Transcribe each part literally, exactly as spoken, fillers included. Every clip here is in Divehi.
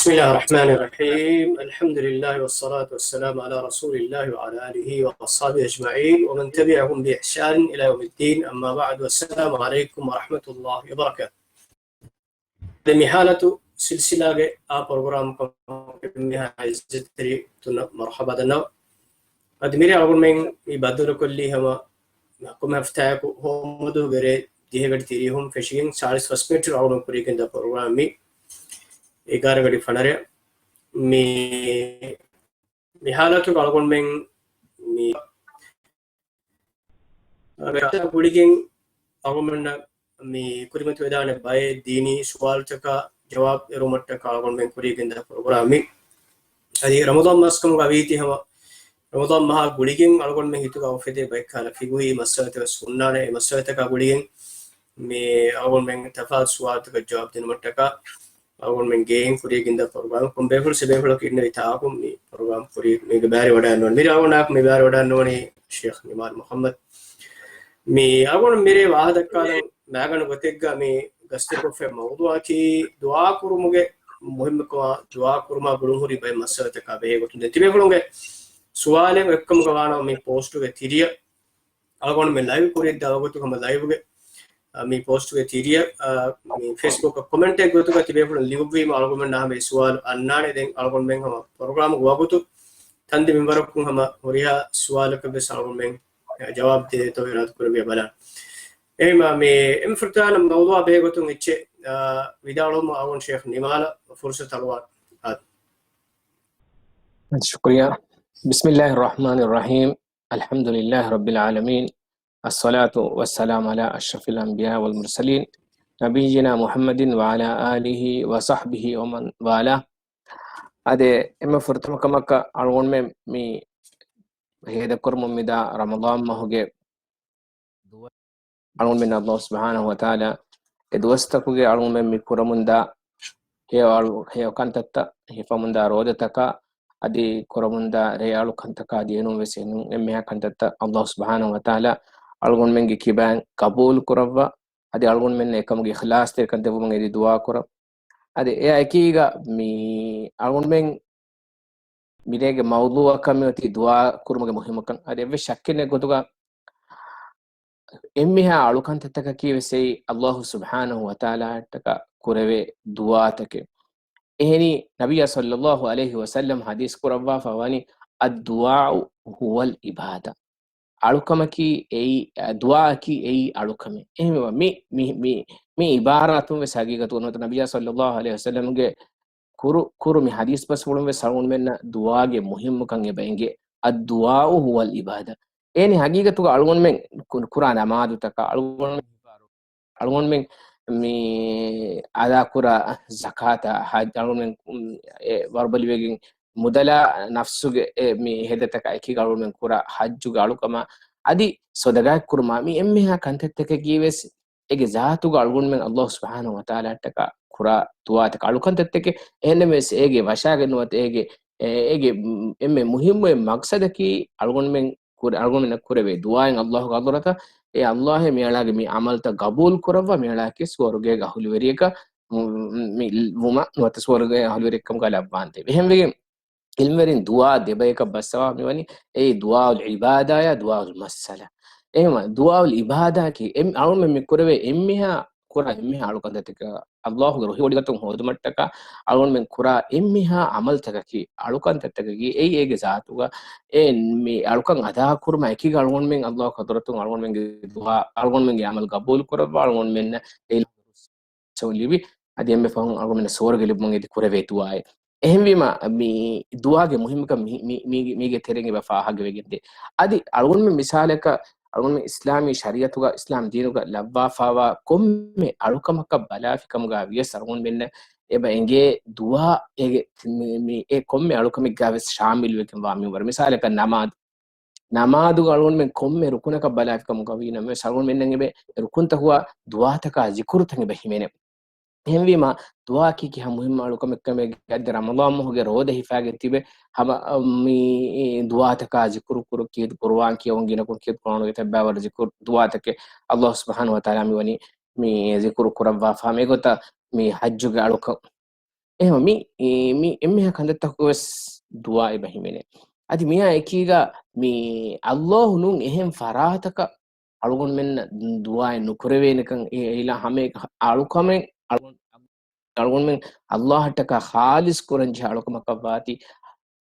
بسم الله الرحمن الرحيم. الحمد لله والصلاة والسلام على رسول الله وعلى آله وأصحابه أجمعين ومن تبعهم بإحسان إلى يوم الدين. أما بعد، والسلام عليكم ورحمة الله وبركاته. ދެ މިހާލަތު ސިލްސިލާގެ އާ ޕްރޮގްރާމް ކަމަށް މިހާ އިއްޒަތްތެރި ތުނަށް މަރުޙަބާ ދަންނަވަން. އަދި މިރޭ އަޅުގަނޑުމެން މި ބައްދަލުކޮށްލީ ހަމަ ކޮންމެ ހަފްތާއަކު ހޯމަދޫގެ ރޭ ދިހަ ގަޑި ތިރީހުން ފެށިގެން ސާޅީސް ފަސް މިނިޓު އަޅުގަނޑު ކުރިއަށް ގެންދާ ޕްރޮގްރާމް މި އެގާރަ ގަޑި ފަނަރަ. މި މި ހާލަތުގަ އަޅުގަނޑުމެން މި ގުޅިގެން އަޅުގަނޑުމެންނަށް މި ކުރިމަތިވެދާނެ ބައެއް ދީނީ ސުވާލުތަކާ ޖަވާބު އެރުވުމަށްޓަކާ އަޅުގަނޑުމެން ކުރިއަށް ގެންދާ ޕްރޮގްރާމް މި. އަދި ރަމަޟާން މަސް ކަމުގަ ވީތީ ހަމަ ރަމަޟާން މަހާ ގުޅިގެން އަޅުގަނޑުމެން ހިތުގަ އުފެދޭ ބައެއް ކަހަލަ ފިގުހީ މައްސަލަތަކަށް ހުންނާނެ. އެ މައްސަލަތަކާ ގުޅިގެން މި އަޅުގަނޑުމެން ތަފާތު ސުވާލުތަކަށް ޖަވާބު ދިނުމަށްޓަކާ އަޅުގަނޑުމެން ގެއިން ކުރިއަށް ގެންދާ ޕްރޮގްރާމް ކޮން ބޭފުޅު ސެބޭފުޅަކު އިންނެވި ތާކު މި ޕްރޮގްރާމް ކުރި މީގެ ބާރި ވަޑައިންނަވަނީ. މިރޭ އަޅުގަނޑާއެކު މި ބާރި ވަޑައިންނަވަނީ ޝޭޚް ނިމާލް މުޙައްމަދު. މި އަޅުގަނޑު މިރޭ ވާހަކަ ދައްކާލަން މާގަނޑު ގޮތެއްގަ މި ގަސްތުކޮށްފައި މައުޟޫޢަކީ ދުޢާ ކުރުމުގެ މުހިއްމުކަމާ ދުޢާ ކުރުމާ ގުޅުންހުރި ބައެއް މައްސަލަތަކާ ބެހޭ ގޮތުން ދެން ތިބޭފުޅުންގެ ސުވާލެއް އޮތްކަމުގަ ވާނަމަ މި ޕޯސްޓުގެ ތިރިއަށް އަޅުގަނޑުމެން ލައިވް ކުރިއަށް ދާ ވަގުތު ހަމަ ލައިވްގެ، އަ، މި ޕޯސްޓުގެ ތިރިއަށް، އަ، މި ފޭސްބުކަށް ކޮމެންޓެއް ގޮތުގަ ތިބޭފުޅުން ލިޔުއްވީމަ އަޅުގަނޑުމެންނާ ހަމަ އެ ސުވާލު އަންނާނެ. ދެން އަޅުގަނޑުމެން ހަމަ ޕްރޮގްރާމްގެ ވަގުތު ތަންދި މިންވަރަކުން ހަމަ ހުރިހާ ސުވާލަކަށް ވެސް އަޅުގަނޑުމެން ޖަވާބު ދޭތޯ އިރާދަ ކުރެއްވިޔާ ބަލާން. އެހެންވީމަ މި އެންމެ ފުރަތަމަ މައުޟޫޢާ ބެހޭ ގޮތުން އެއްޗެއް، އަ، ވިދާޅުވުމަށް އަޅުގަނޑު ޝޭޚް ނިމާލަށް ފުރުޞަތު އަޅުވާން. އާދެ. ޝުކުރިއްޔާ. بسم الله الرحمن الرحيم. الحمد لله رب العالمين. الصلاة والسلام على أشرف الأنبياء والمرسلين نبينا محمد وعلى آله وصحبه ومن والاه. އާދެ، އެންމެ ފުރަތަމަ ކަމަކަށް އަޅުގަނޑުމެން މި ހޭދަކުރަމުން މިދާ ރަމަޟާން މަހުގެ އަޅުގަނޑުމެން ﷲ ސުބްޙާނަހޫ ވަތަޢާލާ އެ ދުވަސްތަކުގެ އަޅުގަނޑުމެން މި ކުރަމުންދާ ހެޔޮ އަޅު-، ހެޔޮ ކަންތައްތައް، ހިފަމުންދާ ރޯދަތަކާ، އަދި ކުރަމުންދާ ރޭ އަޅުކަންތަކާ ދިޔަނުން ވެސް އެންމެހާ ކަންތައްތައް ﷲ ސުބްޙާނަހޫ ވަތަޢާލާ އަޅުގަނޑުމެންގެ ކިބައިން ޤަބޫލު ކުރައްވާ، އަދި އަޅުގަނޑުމެންނަށް އެކަމުގެ އިޚްލާޞްތެރިކަން ދެއްވުމަށް އެދި ދުޢާ ކުރަން. އަދި އެއާ އެކީގަ މި އަޅުގަނޑުމެން މިރޭގެ މައުޟޫޢަކަށް މިއޮތީ ދުޢާ ކުރުމުގެ މުހިއްމުކަން. އަދި އެއްވެސް ޝައްކެއް ނެތް ގޮތުގަ އެންމެހާ އަޅުކަންތައްތަކަކީ ވެސް އެއީ ﷲ ސުބްޙާނަހޫ ވަތަޢާލާއަށްޓަކާ ކުރެވޭ ދުޢާތަކެއް. އެހެނީ، ނަބިއްޔާ ޞައްލައްލާހު ޢަލައިހި ވަސައްލަމް ޙަދީޘް ކުރައްވާފަ ވަނީ، الدعاء هو العبادة. އަޅުކަމަކީ އެއީ، އަ، ދުޢާއަކީ އެއީ އަޅުކަމެއް. އެހެންވީމަ މި، މި، މި، މި ޢިބާރާތުން ވެސް ހަގީގަތުގަ ނުވަތަ ނަބިއްޔާ ޞައްލައްލާހު ޢަލައިހި ވަސައްލަމްގެ ކުރު، ކުރު މި ޙަދީޘް ބަސްފުޅުން ވެސް އަޅުގަނޑުމެންނަށް ދުޢާގެ މުހިއްމުކަން އެބަ އެނގޭ. الدعاء هو العبادة. އޭނި ހަގީގަތުގަ އަޅުގަނޑުމެން ކު، ކުރާ ނަމާދުތަކާ، އަޅުގަނޑުމެން އަޅުގަނޑުމެން މި އަދާކުރާ ޒަކާތާ، ޙައްޖް، އަޅުގަނޑުމެން އެ ވަރުބަލިވެގެން މުދަލާ ނަފްސުގެ އެ މި ހެދަތަކާ އެކީގަ އަޅުގަނޑުމެން ކުރާ ޙައްޖުގެ އަޅުކަމާ، އަދި ޞަދަޤާތް ކުރުމާ، މި އެންމެހާ ކަންތައްތަކަކީ ވެސް އޭގެ ޒާތުގަ އަޅުގަނޑުމެން ﷲ ސުބްޙާނަހޫ ވަތަޢާލާއަށްޓަކާ ކުރާ ދުޢާތަކާ އަޅުކަންތައްތަކެއް. އެހެންނަމަވެސް އޭގެ ވަށާގެން ނުވަތަ އޭގެ، އޭ، އޭގެ އެންމެ މުހިއްމު އެއް މަޤްޞަދަކީ އަޅުގަނޑުމެން ކުރެ، އަޅުގަނޑުމެންނަށް ކުރެވޭ ދުޢާއިން ﷲގެ ޙަޟްރަތަށް އޭ ﷲއޭ މިއަޅާގެ މި ޢަމަލްތައް ޤަބޫލު ކުރައްވާ، މިއަޅާއެކީ ސުވަރުގޭގެ އަހުލުވެރިޔަކަށް މި ވުމަށް ނުވަތަ ސުވަރުގޭގެ އަހުލުވެރިކަމުގަ ލައްވާންދޭ. އެހެންވެގެން ޢިލްމުވެރިން ދުޢާ ދެބަޔަކަށް ބައްސަވާ މިވަނީ، އެއީ ދުޢާއުލް ޢިބާދާޔާ ދުޢާއުލް މައްސަލަ. އެހެންވީމަ ދުޢާއުލް ޢިބާދާއަކީ އެ، އަޅުގަނޑުމެން މި ކުރެވޭ އެންމެހާ ކުރާ އެންމެހާ އަޅުކަންތައްތަކަށް ﷲގެ ރުހިވޮޑިގަތުން ހޯދުމަށްޓަކާ އަޅުގަނޑުމެން ކުރާ އެންމެހާ ޢަމަލްތަކަކީ، އަޅުކަންތައްތަކަކީ އެއީ އޭގެ ޒާތުގަ އެ މި އަޅުކަން އަދާކުރުމާ އެކީގަ އަޅުގަނޑުމެން ﷲގެ ޙަޟްރަތުން އަޅުގަނޑުމެންގެ ދުޢާ، އަޅުގަނޑުމެންގެ ޢަމަލު ޤަބޫލު ކުރައްވާ، އަޅުގަނޑުމެންނަށް އެ ލިބި އަދި އެންމެ ފަހުން އަޅުގަނޑުމެންނަށް ސުވަރުގެ ލިބުމަށް އެދި ކުރެވޭ ދުޢާއެއް. އެހެންވީމަ، މި ދުޢާގެ މުހިއްމުކަން މި، މި، މީގެ، މީގެ ތެރެއިން އެބަ ފާހަގަވެގެންދޭ. އަދި އަޅުގަނޑުމެން މިސާލަކަށް، އަޅުގަނޑުމެން އިސްލާމީ ޝަރީޢަތުގަ، އިސްލާމް ދީނުގަ ލައްވާފާވާ ކޮންމެ އަޅުކަމަކަށް ބަލާފިކަމުގަ ވިޔަސް އަޅުގަނޑުމެންނަށް އެބަ އެނގޭ ދުޢާ އޭގެ މި، މި، އެ ކޮންމެ އަޅުކަމެއްގަ ވެސް ޝާމިލުވެގެންވާ މިންވަރު. މިސާލަކަށް ނަމާދު. ނަމާދުގަ އަޅުގަނޑުމެން ކޮންމެ ރުކުނަކަށް ބަލާފިކަމުގަ ވީނަމަވެސް އަޅުގަނޑުމެންނަށް އެބަ އެ ރުކުންތަކުގަ ދުޢާތަކާ ޒިކުރުތައް އެބަ ހިމެނޭ. އެހެންވީމަ، ދުޢާއަކީ ކިހާ މުހިއްމު އަޅުކަމެއްކަމެއް އަދި ރަމަޟާން މަހުގެ ރޯދަ ހިފާގެން ތިބެ ހަމަ، މި ދުޢާތަކާ ޒިކުރު ކުރު، ކީރިތި ޤުރުއާން ކިޔަވަން ގިނަކުން، ކީރިތި ޤުރުއާނުގެ ތައްބާވަރު ޒިކުރު ދުޢާތަކެއް ﷲ ސުބްޙާނަހޫ ވަތަޢާލާ މިވަނީ މި ޒިކުރު ކުރައްވާފާ. މިގޮތަށް މި ޙައްޖުގެ އަޅުކަން، އެހެން މި، މި އެންމެހާ ކަންތައްތަކުގަވެސް ދުޢާ އެބަ ހިމެނޭ. އަދި މިއާ އެކީގަ މި ﷲ ނޫން އެހެން ފަރާތަކަށް އަޅުގަނޑުމެންނަށް ދުޢާއެއް ނުކުރެވޭނެކަން، އެ އިލާހު ހަމައެކަ އަޅުކަމެއް އަޅުގަނޑު، އަޅުގަނޑުމެން ﷲ އަށްޓަކާ ޚާލިޞް ކުރަން ޖެހޭ އަޅުކަމަކަށްވާތީ،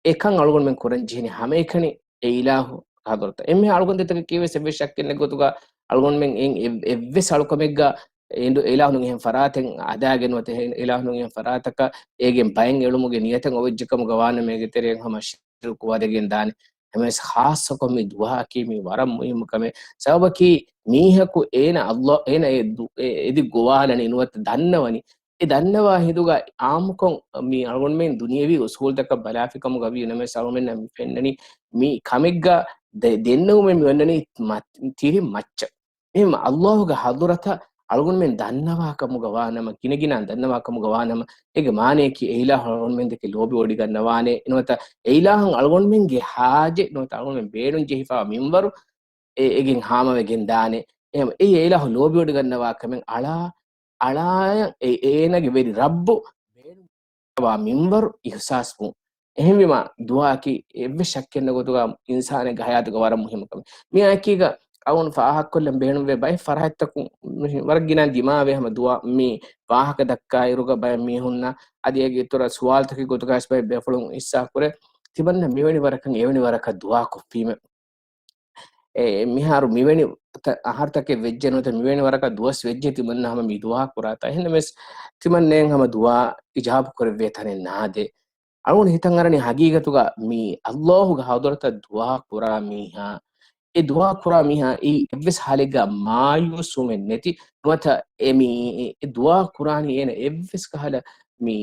އެކަން އަޅުގަނޑުމެން ކުރަން ޖެހެނީ ހަމައެކަނި އެ އިލާހު ޙަޟްރަތަށް. އެންމެހާ އަޅުގަނޑު ދެތަކަކީވެސް އެއްވެސް ޝައްކެއް ނެތް ގޮތުގަ އަޅުގަނޑުމެން އެ އެއް، އެއްވެސް އަޅުކަމެއްގަ އެ އިލާހު ނޫން އެހެން ފަރާތެއް ހަދާގެން ނުވަތަ އެ އިލާހު ނޫން އެހެން ފަރާތަކަށް އޭގެން ބައެއް އެޅުމުގެ ނިޔަތެއް އޮވެއްޖެކަމުގަ ވާނަމަ އޭގެ ތެރެއިން ހަމަ ޝިރުކު ވަދެގެން ދާނެ. އެހެންވެސް ޚާއްޞަކޮށް މި ދުޢާއަކީ މީ ވަރަށް މުހިއްމު ކަމެއް. ސަބަބަކީ މީހަކު އޭނަ ﷲ، އޭނަ އެ ދު-، އެ އެދި ގޮވާލަނީ ނުވަތަ ދަންނަވަނީ. އެ ދަންނަވާ ހިނދުގަ އާއްމުކޮށް މި އަޅުގަނޑުމެން ދުނިޔެވީ އުސޫލުތަކަށް ބަލާފިކަމުގަ ވީ ނަމަވެސް އަޅުގަނޑުމެންނަށް މި ފެންނަނީ މި ކަމެއްގަ ދެ-، ދެންނެވުމެއް މި އޮންނަނީ މަ-، ތިރި މައްޗަށް. އެހެން ﷲ ގެ ޙަޟްރަތަށް އަޅުގަނޑުމެން ދަންނަވާ ކަމުގަ ވާނަމަ، ގިނަގިނަ ދަންނަވާ ކަމުގަ ވާނަމަ، އޭގެ މާނަޔަކީ އެ އިލާހު އަޅުގަނޑުމެން ދެކެ ލޯބިވޮޑިގަންނަވާނެ، ނުވަތަ އެ އިލާހަށް އަޅުގަނޑުމެންގެ ޙާޖަތް ނުވަތަ އަޅުގަނޑުމެން ބޭނުން ޖެހިފައިވާ މިންވަރު އެ-، އޭގެން ހާމަވެގެން ދާނެ. އެހެން އެ އިލާހު ލޯބިވޮޑިގަންނަވާ ކަމެއް އަޅާ، އަޅާ އެ-، އޭނަގެ ވެރި ރައްބު ބޭނުން ވާ މިންވަރު އިޙްސާސްވުން. އެހެންވީމަ، ދުޢާއަކީ އެއްވެސް ޝައްކެއް ނެތް ގޮތުގަ އިންސާނެއްގެ ޙަޔާތުގަ ވަރަށް މުހިއްމު ކަމެއް. މިއާއެކީގަ އަޅުގަނޑު ފާހަގަކޮށްލަން ބޭނުންވޭ ބައެއް ފަރާތްތަކުން ވަރަށް ގިނަ ދިމާވޭ ހަމަ ދުޢާ މި ވާހަކަ ދައްކާއިރުގަ ބައެއް މީހުންނަށް އަދި އޭގެ އިތުރަށް ސުވާލުތަކެއް ގޮތުގައި ބައެއް ބޭފުޅުން އިސްސާ ކުރޭ، ތިމަންނަ މިވެނި ވަރަކަށް އެވެނި ވަރަކަށް ދުޢާ ކޮށްފީމެ. އެ، މިހާރު މިވެނި ތަ-، އަހަރުތަކެއް ވެއްޖެ ނުވަތަ މިވެނި ވަރަކަށް ދުވަސް ވެއްޖެ ތިމަންނަ ހަމަ މި ދުޢާ ކުރާތާ. އެހެންނަމަވެސް ތިމަންނައަށް ހަމަ ދުޢާ އިޖާބު ކުރެއްވޭ ތަނެއް ނާދޭ. އަޅުގަނޑު ހިތަށް އަރަނީ ހަގީގަތުގަ މި ﷲ ގެ ޙަޟްރަތަށް ދުޢާ ކުރާ މީހާ، އެ ދުޢާ ކުރާ މީހާ އެއީ އެއްވެސް ހާލެއްގަ މާޔޫސްވުމެއް ނެތި ނުވަތަ އެ މި އެ ދުޢާ ކުރާނީ އޭނަ އެއްވެސް ކަހަލަ މި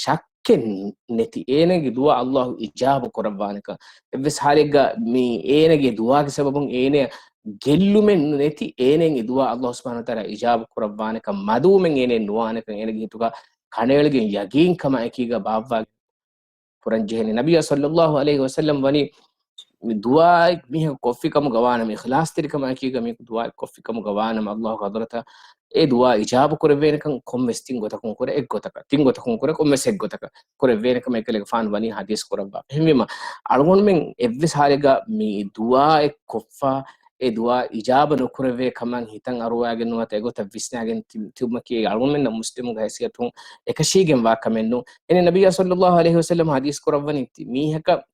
ޝައް ކެއް ނެތި އޭނަގެ ދުޢާ ﷲ އިޖާބަ ކުރައްވާނެކަން. އެއްވެސް ހާލެއްގަ މި އޭނަގެ ދުޢާގެ ސަބަބުން އޭނަ ގެއްލުމެއް ނެތި އޭނައަށް އެ ދުޢާ ﷲ ސުބްޙާނަހޫ ވަތަޢާލާ އިޖާބަ ކުރައްވާނެކަން، މަދުވުމެއް އޭނައަށް ނުވާނެކަން އޭނަގެ ހިތުގަ ކަނޑައެޅިގެން ޔަގީންކަމާ އެކީގަ ބާއްވާ ކުރަން ޖެހެނީ. ނަބިއްޔާ ޞައްލައްލާހު ޢަލައިހި ވަސައްލަމް ވަނީ ދުޢާއެއް މީހަކު ކޮށްފި ކަމުގަ ވާނަމަ، އިޚްލާޞްތެރިކަމާއެކީގަ މީހަކު ދުޢާއެއް ކޮށްފި ކަމުގަ ވާނަމަ، ﷲ ގެ ޙަޟްރަތަށް އެ ދުޢާ އިޖާބަ ކުރެވޭނެކަން ކޮންމެސް ތިން ގޮތަކުން ކުރެ އެއްގޮތަކަށް، ތިން ގޮތަކުން ކުރެ ކޮންމެސް އެއްގޮތަކަށް ކުރެވޭނެކަމަށް އެކަލޭގެފާނު ވަނީ ޙަދީޘް ކުރައްވާ. އެހެންވީމަ، އަޅުގަނޑުމެން އެއްވެސް ހާލެއްގަ މި ދުޢާއެއް ކޮށްފަ، އެ ދުޢާ އިޖާބަ ނުކުރެވޭ ކަމަށް ހިތަށް އަރުވާގެން ނުވަތަ އެގޮތަށް ވިސްނާގެން ތި-، ތިބުމަކީ އަޅުގަނޑުމެންނަށް މުސްލިމުންގެ ހައިސިއްޔަތުން އެކަށީގެންވާ ކަމެއް ނޫން. އެނެ ނަބިއްޔާ ޞައްލައްލާހު ޢަލައިހި ވަސައްލަމް ޙަދީޘް ކުރައްވަނީ ތި-، މީހަކަށް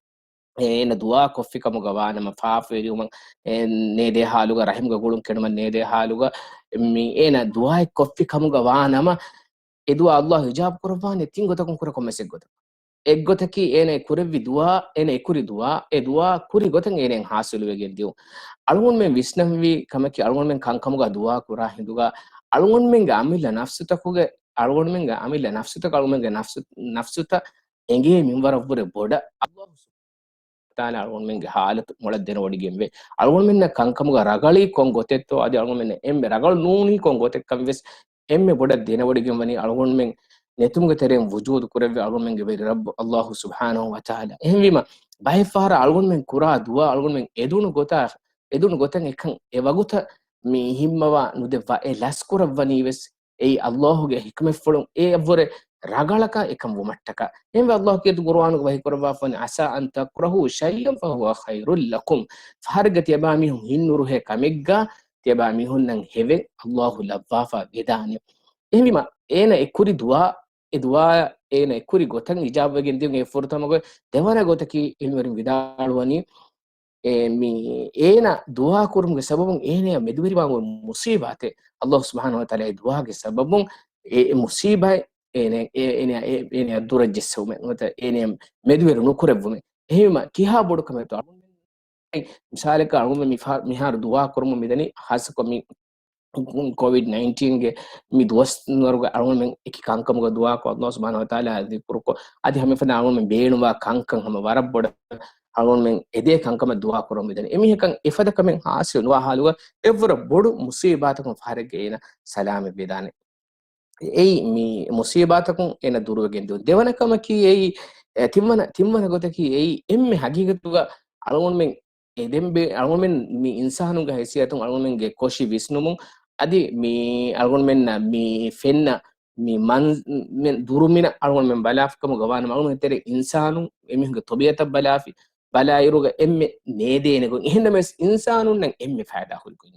އޭނަ ދުޢާ ކޮށްފި ކަމުގަ ވާނަމަ، ފާފަވެރިވުމަށް ނޭދޭ ޙާލުގަ، ރަޙިމްގަ ގުޅުން ކެނޑުމަށް ނޭދޭ ޙާލުގަ، މި އޭނަ ދުޢާއެއް ކޮށްފި ކަމުގަ ވާނަމަ، އެ ދުޢާ ﷲ އިޖާބަ ކުރައްވާނެ ތިން ގޮތަކުން ކުރެ ކޮންމެސް އެއްގޮތަކަށް. އެއްގޮތަކީ އޭނަ ކުރެއްވި ދުޢާ، އޭނަ ކުރި ދުޢާ، އެ ދުޢާ ކުރި ގޮތަށް އޭނަ ޙާޞިލުވެގެން ދިޔުން. އަޅުގަނޑުމެން ވިސްނަންވީ ކަމަކީ އަޅުގަނޑުމެން ކަންކަމުގަ ދުޢާ ކުރާ ހިނދުގަ އަޅުގަނޑުމެންގެ އަމިއްލަ ނަފްސުތަކުގެ، އަޅުގަނޑުމެންގެ އަމިއްލަ ނަފްސުތަކު، އަޅުގަނޑުމެންގެ ނަފްސު، ނަފްސުތައް އެނގޭ މިންވަރަށްވުރެ ބޮޑަށް ﷲ ސުބްޙާނަހޫ ވަތަޢާލާ އަޅުގަނޑުމެންގެ ޙާލަތު މޮޅަށް ދެނެވޮޑިގެންވޭ. އަޅުގަނޑުމެންނަށް ކަންކަމުގަ ރަގަޅީ ކޮން ގޮތެއްތޯ، އަދި އަޅުގަނޑުމެންނަށް އެންމެ ރަގަޅު ނޫނީ ކޮން ގޮތެއްކަން ވެސް އެންމެ ބޮޑަށް ދެނެވޮޑިގެންވަނީ އަޅުގަނޑުމެން ނެތުމުގެ ތެރެއިން ވުޖޫދު ކުރެއްވި އަޅުގަނޑުމެންގެ ވެރި ރައްބު ﷲ ސުބްޙާނަހޫ ވަތަޢާލާ. އެހެންވީމަ، ބައެއް ފަހަރަށް އަޅުގަނޑުމެން ކުރާ ދުޢާ، އަޅުގަނޑުމެން އެދުނު ގޮތާ، އެދުނު ގޮތަށް އެކަން އެ ވަގުތަށް މި ހިންމަވާ ނުދެއްވާ، އެ ލަސްކުރައްވަނީ ވެސް އެއީ ﷲ ގެ ޙިކްމަތްފުޅުން އެއަށްވުރެ ރަގަޅަކަށް އެކަން ވުމަށްޓަކާ. އެހެންވެ، ﷲ ކީރިތި ޤުރުއާނުގަ ވަޙީ ކުރައްވާފަ ވަނީ، عسى أن تكرهوا شيئا وهو خير لكم. ފަހަރެއްގަ ތިޔަބާމީހުން ހިތްނުރުހޭ ކަމެއްގަ ތިޔަބާމީހުންނަށް ހެވެއް ﷲ ލައްވާފަ ވެދާނެ. އެހެންވީމަ، އޭނަ އެ ކުރި ދުޢާ، އެ ދުޢާ އޭނަ އެ ކުރި ގޮތަށް އިޖާބަވެގެން ދިޔުން އެ ފުރަތަމަ ގޮތް. ދެވަނަ ގޮތަކީ ޢިލްމުވެރިން ވިދާޅުވަނީ، އެ، މި އޭނަ ދުޢާ ކުރުމުގެ ސަބަބުން އޭނަޔަށް މެދުވެރިވާން އޮތް މުޞީބާތެއް، ﷲ ސުބްޙާނަހޫ ވަތަޢާލާ އެ ދުޢާގެ ސަބަބުން އެ، އެ މުޞީބާތް އޭނަ، އެ، އޭނަ، އެ، އޭނަޔަށް ދުރަށް ޖެއްސެވުމެއް ނުވަތަ އޭނަޔަށް މެދުވެރި ނުކުރެއްވުމެއް. އެހެންވީމަ، ކިހާ ބޮޑު ކަމެއްތޯ މިސާލަކަށް އަޅުގަނޑުމެން މިފަ-، މިހާރު ދުޢާ ކުރުމުން މިދަނީ، ޚާއްޞަކޮށް މި ކޯވިޑް ނައިންޓީންގެ މި ދުވަސްވަރުގަ އަޅުގަނޑުމެން އެކި ކަންކަމުގަ ދުޢާކޮށް، ﷲ ސުބްޙާނަހޫ ވަތަޢާލާ ޛިކުރުކޮށް، އަދި ހަމަ އެފަދަ އަޅުގަނޑުމެން ބޭނުންވާ ކަންކަން ހަމަ ވަރަށް ބޮޑަށް އަޅުގަނޑުމެން އެދޭ ކަންކަމަށް ދުޢާ ކުރަމުން މިދަނީ. އެމީހަކަށް އެފަދަ ކަމެއް ޙާޞިލު ނުވާ ޙާލުގަ އެއްވަރަށް ބޮޑު މުޞީބާތަކުން ފަހަރެއްގަ އޭނަ ސަލާމަތް ވެދާނެ. އެއީ މި މުޞީބާތަކުން އޭނަ ދުރުވެގެން ދިޔުން. ދެވަނަ ކަމަކީ އެއީ، އެ، ތިންވަނަ، ތިންވަނަ ގޮތަކީ އެއީ އެންމެ ހަގީގަތުގަ އަޅުގަނޑުމެން އެދެން ބޭ-، އަޅުގަނޑުމެން މި އިންސާނުންގެ ހައިސިއްޔަތުން އަޅުގަނޑުމެންގެ ކޮށި ވިސްނުމުން އަދި މި އަޅުގަނޑުމެންނަށް މި ފެންނަ މި މަން-، މި ދުރުމިނަށް އަޅުގަނޑުމެން ބަލާފިކަމުގަ ވާނަމަ، އަޅުގަނޑު ތެރެ އިންސާނުން އެމީހުންގެ ތަބީޢަތަށް ބަލާފި، ބަލާއިރުގަ އެންމެ ނޭދޭނެ ގޮތް. އެހެންނަމަވެސް އިންސާނުންނަށް އެންމެ ފައިދާ ހުރި ގޮތް.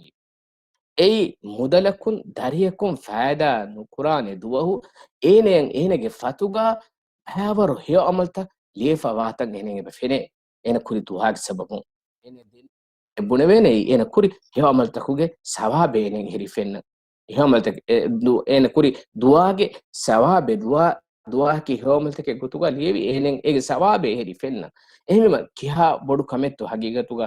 އެއީ މުދަލަކުން ދަރިޔަކުން ފައިދާ ނުކުރާނެ ދުވަހު، އޭނައަށް އޭނަގެ ފަތުގަ ހަޔާވަރު ހެޔޮ އަމަލްތައް ލިޔެފަ ވާތަން އޭނަ އެބަ ފެނޭ. އެނަ ކުރި ދުވާގެ ސަބަބުން. އޭނަ ދެން އެ ބުނެވޭނެ އޭނަ ކުރި ހެޔޮ އަމަލްތަކުގެ ސަވާބެއް އޭނަ ހިރި ފެންނަ. ހެޔޮ އަމަލްތަކެއް، އެ، ދު-، އޭނަ ކުރި ދުވާގެ ސަވާބެއް، ދުވާ، ދުވާއަކީ ހެޔޮ އަމަލްތަކެއް ގޮތުގަ ލިޔެވި އޭނަ އޭގެ ސަވާބެއް ހިރި ފެންނަ. އެހެންވީމަ ކިހާ ބޮޑު ކަމެއްތޯ ހަގީގަތުގަ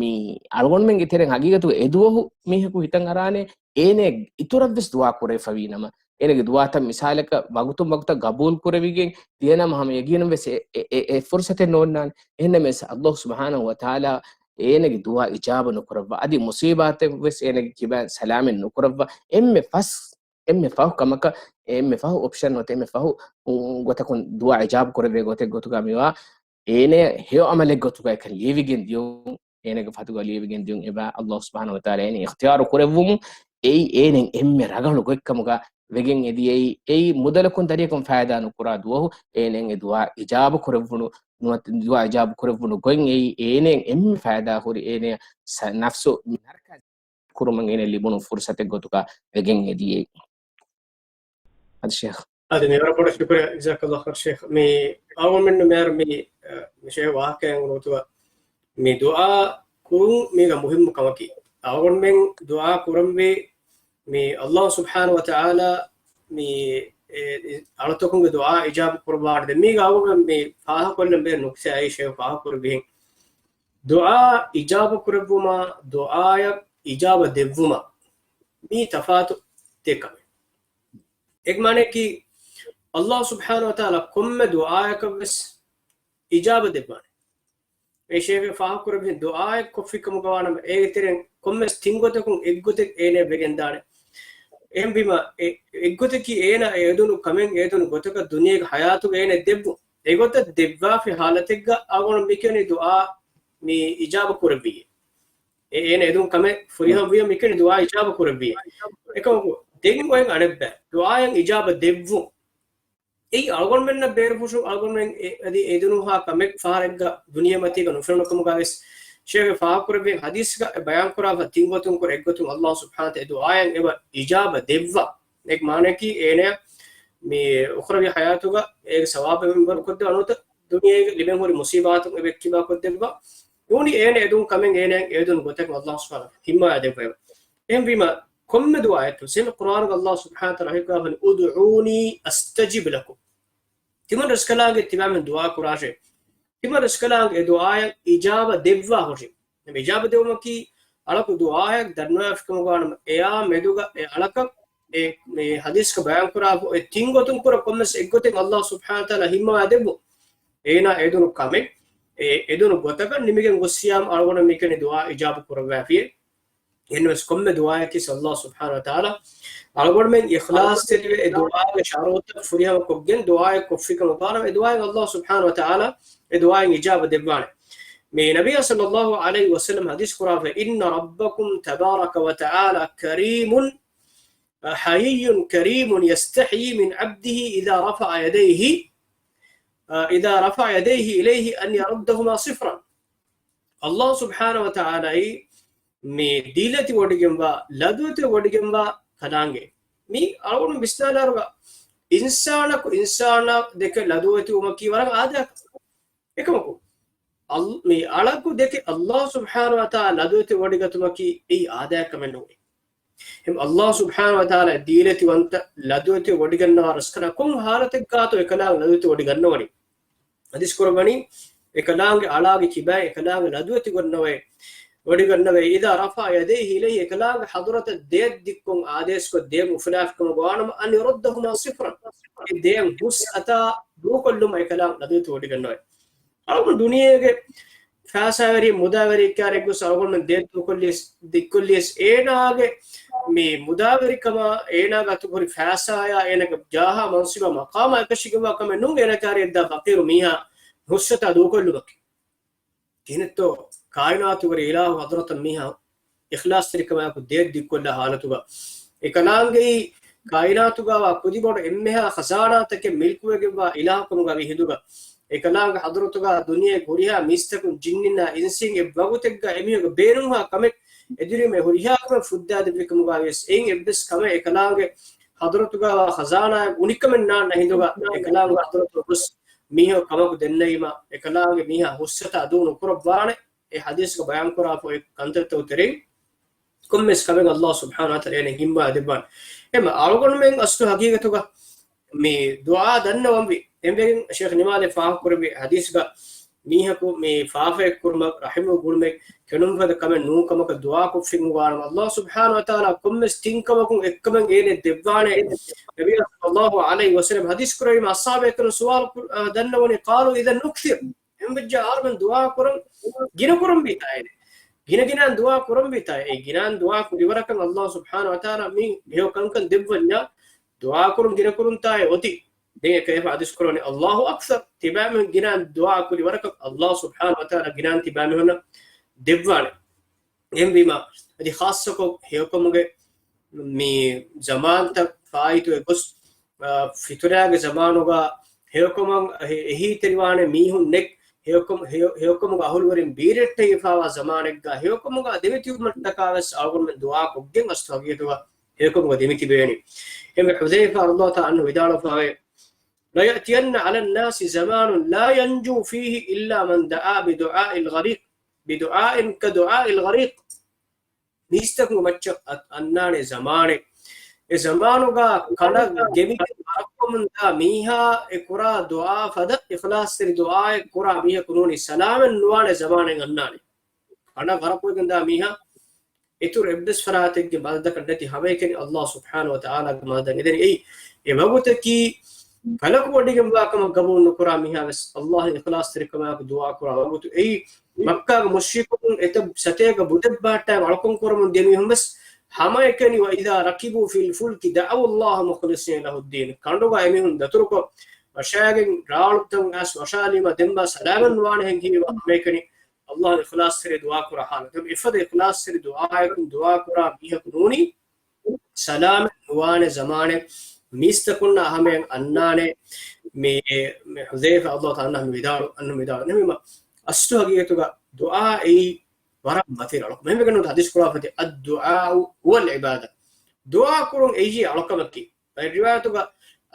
މި އަޅުގަނޑުމެންގެ ތެރެއިން ހަގީގަތުގަ އެ ދުވަހު މީހަކު ހިތަށް އަރާނެ އޭނަ އިތުރަށްވެސް ދުވާ ކުރެވިފަވީ ނަމަ، އޭނަގެ ދުވާތައް މިސާލަކަށް ވަގުތުން ވަގުތަށް ގަބޫލު ކުރެވިގެން ދިޔަނަމަ ހަމަ ޔަގީނުން ވެސް އެ، އެ، އެ، އެ ފުރުސަތެއް ނޯންނާނެ. އެހެންނަމަވެސް އައްލާހު ސުބްޙާނަހު ވަތަޢާލާ އޭނަގެ ދުވާ އިޖާބަ ނުކުރައްވާ، އަދި މުޞީބާތެއް ވެސް އޭނަގެ ކިބައިން ސަލާމަތް ނުކުރައްވާ، އެންމެ ފަސް، އެންމެ ފަހު ކަމަކަށް، އެންމެ ފަހު އޮޕްޝަން ނުވަތަ އެންމެ ފަހު، އު، ގޮތަކުން ދުވާ އިޖާބަ ކުރެވޭ ގޮތެއް ގޮތުގަ މިވާ އޭނަ ހެޔޮ އަމަލެއް ގޮތުގަ އެކަން ލިޔެވިގެން ދިޔުން، އޭނަގެ ފަތުގަ ލިޔެވިގެން ދިޔުން އެބަ އައްލާހު ސުބްޙާނަހު ވަތަޢާލާ އޭނަ އިޚްތިޔާރު ކުރެއްވުމުން، އެއީ އޭނަ އެންމެ ރަނގަޅު ގޮތްކަމުގަ ވެގެން އެދިޔައީ. އެއީ މުދަލަކުން ދަރިޔަކުން ފައިދާ ނުކުރާ ދުވަހު އޭނަ އެ ދުވާ އިޖާބަ ކުރެއްވުނު، ނުވަތަ ދުވާ އިޖާބަ ކުރެއްވުނު ގޮތް އެއީ އޭނަ އެންމެ ފައިދާ ހުރި އޭނަ ސަ-، ނަފްސު ނަރަކަ ކުރުމަށް އޭނަ ލިބުނު ފުރުސަތެއް ގޮތުގަ ވެގެން އެދިޔައީ. އަދި ޝޭޚް. އަދި މިވަރަށް ބޮޑަށް ޝުކުރިއްޔާ، ޖަޒާކަﷲ ޚައިރް ޝޭޚް. މި އަޅުގަނޑުމެންނަށް މިހާރު މި، އަ، މި ޝޭޚް ވާހަކައެއް އަންގަންނަ ގޮތުގަ މި ދުޢާ ކުރުން މީގަ މުހިއްމު ކަމަކީ. އަޅުގަނޑުމެން ދުޢާ ކުރަންވީ މި އައްލާހު ސުބްޙާނަހު ވަތަޢާލާ މި، އެ، އަޅުތަކުންގެ ދުޢާ އިޖާބަ ކުރައްވާނެ. ދެން މީގަ އަޅުގަނޑު މި ފާހަގަކޮށްލަން ބޭ ނުކްތާއެއް ޝޭޚް ފާހަގަކުރެއްވިހެން. ދުޢާ އިޖާބަ ކުރެއްވުމާ، ދުޢާއަށް އިޖާބަ ދެއްވުމާ މީ ތަފާތު ދެ ކަމެއް. އޭގެ މާނައަކީ، އައްލާހު ސުބްޙާނަހު ވަތަޢާލާ ކޮންމެ ދުޢާއަކަށްވެސް އިޖާބަ ދެއްވާނެ. އެ ޝޭޚް ފާހަގަކުރެއްވިހެން ދުޢާއެއް ކޮށްފި ކަމުގަ ވާނަމަ، އޭގެ ތެރެއިން ކޮންމެސް ތިން ގޮތަކުން އެއްގޮތެއް އޭނަ ވެގެންދާނެ. އެހެންވީމަ، އެ، އެއްގޮތަކީ އޭނަ އެ އެދުނު ކަމެއް އެދުނު ގޮތަކަށް ދުނިޔޭގެ ޙަޔާތުގަ އޭނަ ދެއްވުން. އެގޮތަށް ދެއްވާފި ޙާލަތެއްގަ އަޅުގަނޑު މިކިޔަނީ ދުޢާ މި އިޖާބަ ކުރެއްވިއޭ. އެ، އޭނަ އެދުން ކަމެއް ފުރިހަމަ ވިޔަ މިކިޔަނީ ދުޢާ އިޖާބަ ކުރެއްވިއޭ. އެކަމަކު، ދެން އޮތް އަނެއްބައި ދުޢާއަށް އިޖާބަ ދެއްވުން. އެއީ އަޅުގަނޑުމެންނަށް ބޭރުފުށުން އަޅުގަނޑުމެން އެ، އަދި އެދުނުހާ ކަމެއް ފަހަރެއްގަ ދުނިޔެމަތީގަ ނުފެނުނު ކަމުގަވެސް ޝޭޚް ފާހަގަކުރެއްވި ޙަދީޘްގަ އެ ބަޔާންކުރާފަ ތިން ގޮތުން ކުރެ އެއްގޮތުން އައްލާހު ސުބްޙާނަހު ވަތަޢާލާ އެ ދުޢާއަށް އެބަ އިޖާބަ ދެއްވާ. އޭގެ މާނައަކީ އޭނަޔަށް މި އުޚްރަވީ ޙަޔާތުގަ އޭގެ ސަވާބެއް މިންވަރު ކޮށްދެވާ ނުވަތަ ދުނިޔޭގެ ލިބެން ހުރި މުޞީބާތުން އެބަ އެއްކިބާ ކޮށްދެއްވާ. ނޫނީ އޭނަ އެދުން ކަމެއް އޭނައަށް އެދުނު ގޮތަކަށް އައްލާހު ސުބްޙާނަހު ވަތަޢާލާ ހިމާޔަތް ދެއްވައެވެ. އެހެންވީމަ، ކޮންމެ ދުޢާއެއްގަ ސެމި ޤުރްއާނުގަ އައްލާހު ސުބްޙާނަހު ވަތަޢާލާ ރަޙީމް ކުރާފަ، "އުދުޢޫނީ އަސްތަޖިބް ލަކުމް." ތިމަން ރަސްކަލާނގެ ތިބާމެން ދުޢާ ކުރާށޭ. ތިމަން ރަސްކަލާނގެ އެ ދުޢާއަށް އިޖާބަ ދެއްވާ ހުށި. އެ އިޖާބަ ދެވުމަކީ، އަޅަކު ދުޢާއަށް ދަންނަވާފިކަމުގާނަމަ، އެޔާ މެދުގަ އެ އަޅަކަށް އެ، މި ޙަދީޘްގަ ބަޔާންކުރާ އެ ތިން ގޮތުން ކުރަ ކޮންމެސް އެއްގޮތެއް އައްލާހު ސުބްޙާނަހު ވަތަޢާލާ ހިމާޔަތް ދެއްވު. އޭނާ އެދުނު ކަމެއް، އެ އެދުނު ގޮތަކަށް ނިމިގެން ގޮއްސިޔާމަ އަޅުގަނޑު މިކަނި ދުޢާ އިޖާބަ ކުރައްވާފިޔޭ. އެހެންވެސް ކޮންމެ ދުޢާއަކީ އައްލާހު ސުބްޙާނަހު ވަތަޢާލާ އަޅުގަނޑުމެން އިޚްލާޞްތެރިވެ އެ ދުޢާގެ ޝަރުޠުތައް ފުރިހަމަ ކޮށްގެން ދުޢާއެއް ކޮށްފިކަމުގާނަމަ އެ ދުޢާއިން އައްލާހު ސުބްޙާނަހު ވަތަޢާލާ އެ ދުޢާއިން އިޖާބަ ދެއްވާނެ. މި ނަބިއްޔާ ޞައްލައްލާހު ޢަލައިހި ވަސައްލަމް ޙަދީޘް ކުރާފަ، "إن ربكم تبارك وتعالى كريم، حيي كريم يستحيي من عبده إذا رفع يديه، إذا رفع يديه إليه أن يردهما صفرا." އައްލާހު ސުބްޙާނަހު ވަތަޢާލާއީ މި ދީލަތި ވޮޑިގެންވާ، ލަދުވެތި ވޮޑިގެންވާ ކަލާނގެ. މި އަޅުގަނޑު ވިސްނާލާރުގަ އިންސާނަކު އިންސާނާ ދެކެ ލަދުވެތިވުމަކީ ވަރަށް އާދަޔާ ކަމެއް. އެކަމަކު، އަލް-، މި އަޅަކު ދެކެ އައްލާހު ސުބްޙާނަހު ވަތަޢާލާ ލަދުވެތި ވޮޑިގަތުމަކީ އެއީ އާދަޔާ ކަމެއް ނޫން. އެހެން އައްލާހު ސުބްޙާނަހު ވަތަޢާލާ ދީލަތިވަންތަ ލަދުވެތި ވޮޑިގަންނަވާ ރަސްކަލާ ކޮން ޙާލަތެއްގާތޯ އެކަލާނގެ ލަދުވެތި ވޮޑިގަންނަވަނީ؟ ޙަދީޘް ކުރައްވަނީ، އެކަލާނގެ އަޅާގެ ކިބައިން އެކަލާނގެ ލަދުވެތި ގަންނަވައި، ވޮޑިގަންނަވައި، إذا رفع يديه إليه، އެކަލާނގެ ޙަޟްރަތަށް ދެއަތް ދިއްކޮށް އާދޭސްކޮށް ދެއަތް އުފުލާފިކަމުގަ ވާނަމަ، أن يردهما صفرا، އެ ދެއަތް ހުސް އަތާ ދޫކޮށްލުމަށް އެކަލާނގެ ލަދުވެތި ވޮޑިގަންނަވައި. އަޅުގަނޑު ދުނިޔޭގެ ފައިސާވެރި މުދާވެރި ކާރެއްގޮސް އަޅުގަނޑުމެން ދޭ ދޫކޮށްލިޔަސް، ދިއްކޮށްލިޔަސް އޭނާގެ މި މުދާވެރިކަމާ، އޭނާގެ އަތުގަ ހުރި ފައިސާޔާ، އޭނާގެ ޖާހާ މަންސިބާ މަޤާމާ އެކަށީގެންވާ ކަމެއް ނޫން އޭނާ ކާރިއަށްދާ ފަޤީރު މީހާ ހުސްއަތާ ދޫކޮށްލުމަކީ. ކިހިނެއްތޯ ކާއިނާތުގެ އިލާހު ޙަޟްރަތަށް މީހާ އިޚްލާޞްތެރިކަމާއެކު ދޭ ދިއްކޮށްލާ ޙާލަތުގަ އެކަލާނގެއީ ކާއިނާތުގަވާ ކުދިބޮޑު އެންމެހާ ޚަޒާނާތަކެއް މިލްކުވެގެންވާ އިލާހުކަމުގަ ވި ހިނދުގަ، އެކަލާނގެ ޙަޟްރަތުގަ ދުނިޔޭގެ ހުރިހާ މީސްތަކުން ޖިންނިންނާ އިންސީން އެއްވަގުތެއްގަ އެމީހުންގެ ބޭނުންހާ ކަމެއް އެދިރީމެ ހުރިހާ ކަމެއް ފުއްދާދެއްވިކަމުގަ ވިޔަސް އެއިން އެއްވެސް ކަމެއް އެކަލާނގެ ޙަޟްރަތުގަވާ ޚަޒާނާއެއް އުނިކަމެއް ނާންނަ ހިނދުގަ އެކަލާނގެ ޙަޟްރަތު ގޮސް މީހަކު ކަމަކު ދެންނެވީމަ އެކަލާނގެ މީހާ ހުއްސަތާ ދޫ ނުކުރައްވާނެ. އެ ޙަދީޘްގަ ބަޔާންކުރާފަ އޮތް ކަންތައްތައް ތެރެއިން ކޮންމެސް ކަމެއް ﷲ ސުބްޙާނަހޫ ވަތަޢާލާ އޭނަ ހިންގާ ދެއްވާނެ. އެމަ އަޅުގަނޑުމެން އަސްލު ޙަޤީޤަތުގަ މި ދުޢާ ދަންނަވަންވީ. އެންމެގެން ޝޭޚް ނިމާލެ ފާހަގަކުރެއްވި ޙަދީޘްގަ މީހަކު މި ފާފައެއް ކުރުމަށް، ރަޙިމު ގުޅުމެއް، ކެނޑުންފަދަ ކަމެއް ނޫން ކަމަކަށް ދުޢާކޮށްފިން ނުވާނަމަ، ﷲ ސުބްޙާނަހޫ ވަތަޢާލާ ކޮންމެސް ތިން ކަމަކުން އެއްކަމެއް އޭނަ ދެއްވާނެ. ނަބިއްޔާ ޞައްލައްލާހު ޢަލައިހި ވަސައްލަމް ޙަދީޘް ކުރެއްވީމަ އަޞްޙާބު އެކަން ސުވާލު ކު-، އަ، ދަންނަވަނީ، قالوا إذا نكثر. އެހެންވެއްޖެ އަހަރުމެން ދުޢާ ކުރަން ގިނަ ކުރަންވީތާ އޭނަ. ގިނަ ގިނައިން ދުޢާ ކުރަންވީތާ. އެ ގިނައިން ދުޢާ ކުރިވަރަކަށް ﷲ ސުބްޙާނަހޫ ވަތަޢާލާ މި ހެޔޮ ކަންކަން ދެއްވަންޏާ، ދުޢާ ކުރުން ގިނަ ކުރުންތާ އެ އޮތީ. ދެން އެކަލޭގެފާނު ޙަދީޘް ކުރަނީ، الله أكثر. ތިބާމީހުން ގިނައިން ދުޢާ ކުރިވަރަކަށް ﷲ ސުބްޙާނަހޫ ވަތަޢާލާ ގިނައިން ތިބާމީހުންނަށް ދެއްވާނެ. އެހެންވީމަ، އަދި ޚާއްޞަކޮށް ހެޔޮކަމުގެ މި ޒަމާންތައް ފާއިތުވެ ގޮސް، އާ، ފިތުނާގެ ޒަމާނުގަ ހެޔޮކަމަށް އެ-، އެހީތެރިވާނެ މީހުން ނެތް، ހެޔޮކަމު-، ހެޔޮ-، ހެޔޮކަމުގަ އަހުލުވެރިން ބީރައްޓެހިފާވާ ޒަމާނެއްގަ ހެޔޮކަމުގަ ދެމިތިބުމަށްޓަކާވެސް އަޅުގަނޑުމެން ދުޢާ ކޮށްގެން އަސްލު ހަގީގަތުގަ ހެޔޮކަމުގަ ދެމިތިބޭނީ. އެންމެ ޙުޛައިފާ ރަޟިޔައްލާހު ތަޢާލާ ޢަންހު ވިދާޅުވެފައިވޭ، لا يأتين على الناس زمان لا ينجو فيه إلا من دعا بدعاء الغريق، بدعاء كدعاء الغريق. މީސްތަކުން މައްޗަށް އަ-، އަންނާނެ ޒަމާނެއް. އެ ޒަމާނުގަ ކަނޑަށް ގެންދިޔަ ވަރަކަށް ދާ މީހާ އެ ކުރާ ދުޢާ ފަދަ އިޚްލާޞްތެރި ދުޢާއެއް ކުރާ މީހަކު ނޫނީ ސަލާމަތް ނުވާނެ ޒަމާނެއް އަންނާނެ. ކަނޑަށް ޣަރަޤުވެގެން ދާ މީހާ އިތުރު އެއްވެސް ފަރާތެއްގެ މަދަދަކަށް ނެތި ހަމައެކަނި ﷲ ސުބްޙާނަހޫ ވަތަޢާލާގެ މަދަދަށް އެދެނީ. އެއީ އެ ވަގުތަކީ ކަލަކު ވޮޑިގެންވާ ކަމަށް ގަބޫލު ނުކުރާ މީހާ ވެސް ﷲ އިޚްލާޞްތެރިކަމާއެކު ދުޢާ ކުރާ ވަގުތު. އެއީ މައްކާގެ މުޝްރިކުން އެތައް ސަތޭކަ ބުދެއް ބަހައްޓާ އަޅުކަން ކުރަމުން ދިޔަ މީހުން ވެސް ހަމައެކަނި، وإذا ركبوا في الفلك دعوا الله مخلصين له الدين. ކަނޑުގަ އެމީހުން ދަތުރުކޮށް، ވަށާގެން ރާޅުތައް އައިސް ވަށާލީމަ ދެންމާ ސަލާމަތް ނުވާނެހެން ހީވާ ހަމައެކަނި ﷲ އިޚްލާޞްތެރި ދުޢާ ކުރާ ޙާލަތު. އެފަދަ އިޚްލާޞްތެރި ދުޢާއަކުން ދުޢާ ކުރާ މީހަކު ނޫނީ ސަލާމަތް ނުވާނެ ޒަމާނެއް މީސްތަކުންނާ ހަމަޔަށް އަންނާނެ. މި، މި ޙުޛައިފާ ރަޟިޔައްލާހު ތަޢާލާ ޢަންހު ވިދާޅު، ޢަންހު ވިދާޅު. އެހެންވީމަ، އަސްލު ހަގީގަތުގަ ދުޢާ އެއީ ވަރަށް މަތި އަޅުކަމެއް. އެހެންވެގެން ޙަދީޘް ކުރާ ފަދަ، الدعاء هو العبادة. ދުޢާ ކުރުން އެއީ އަޅުކަމަކީ. އަދި ރިވާޔަތުގަ،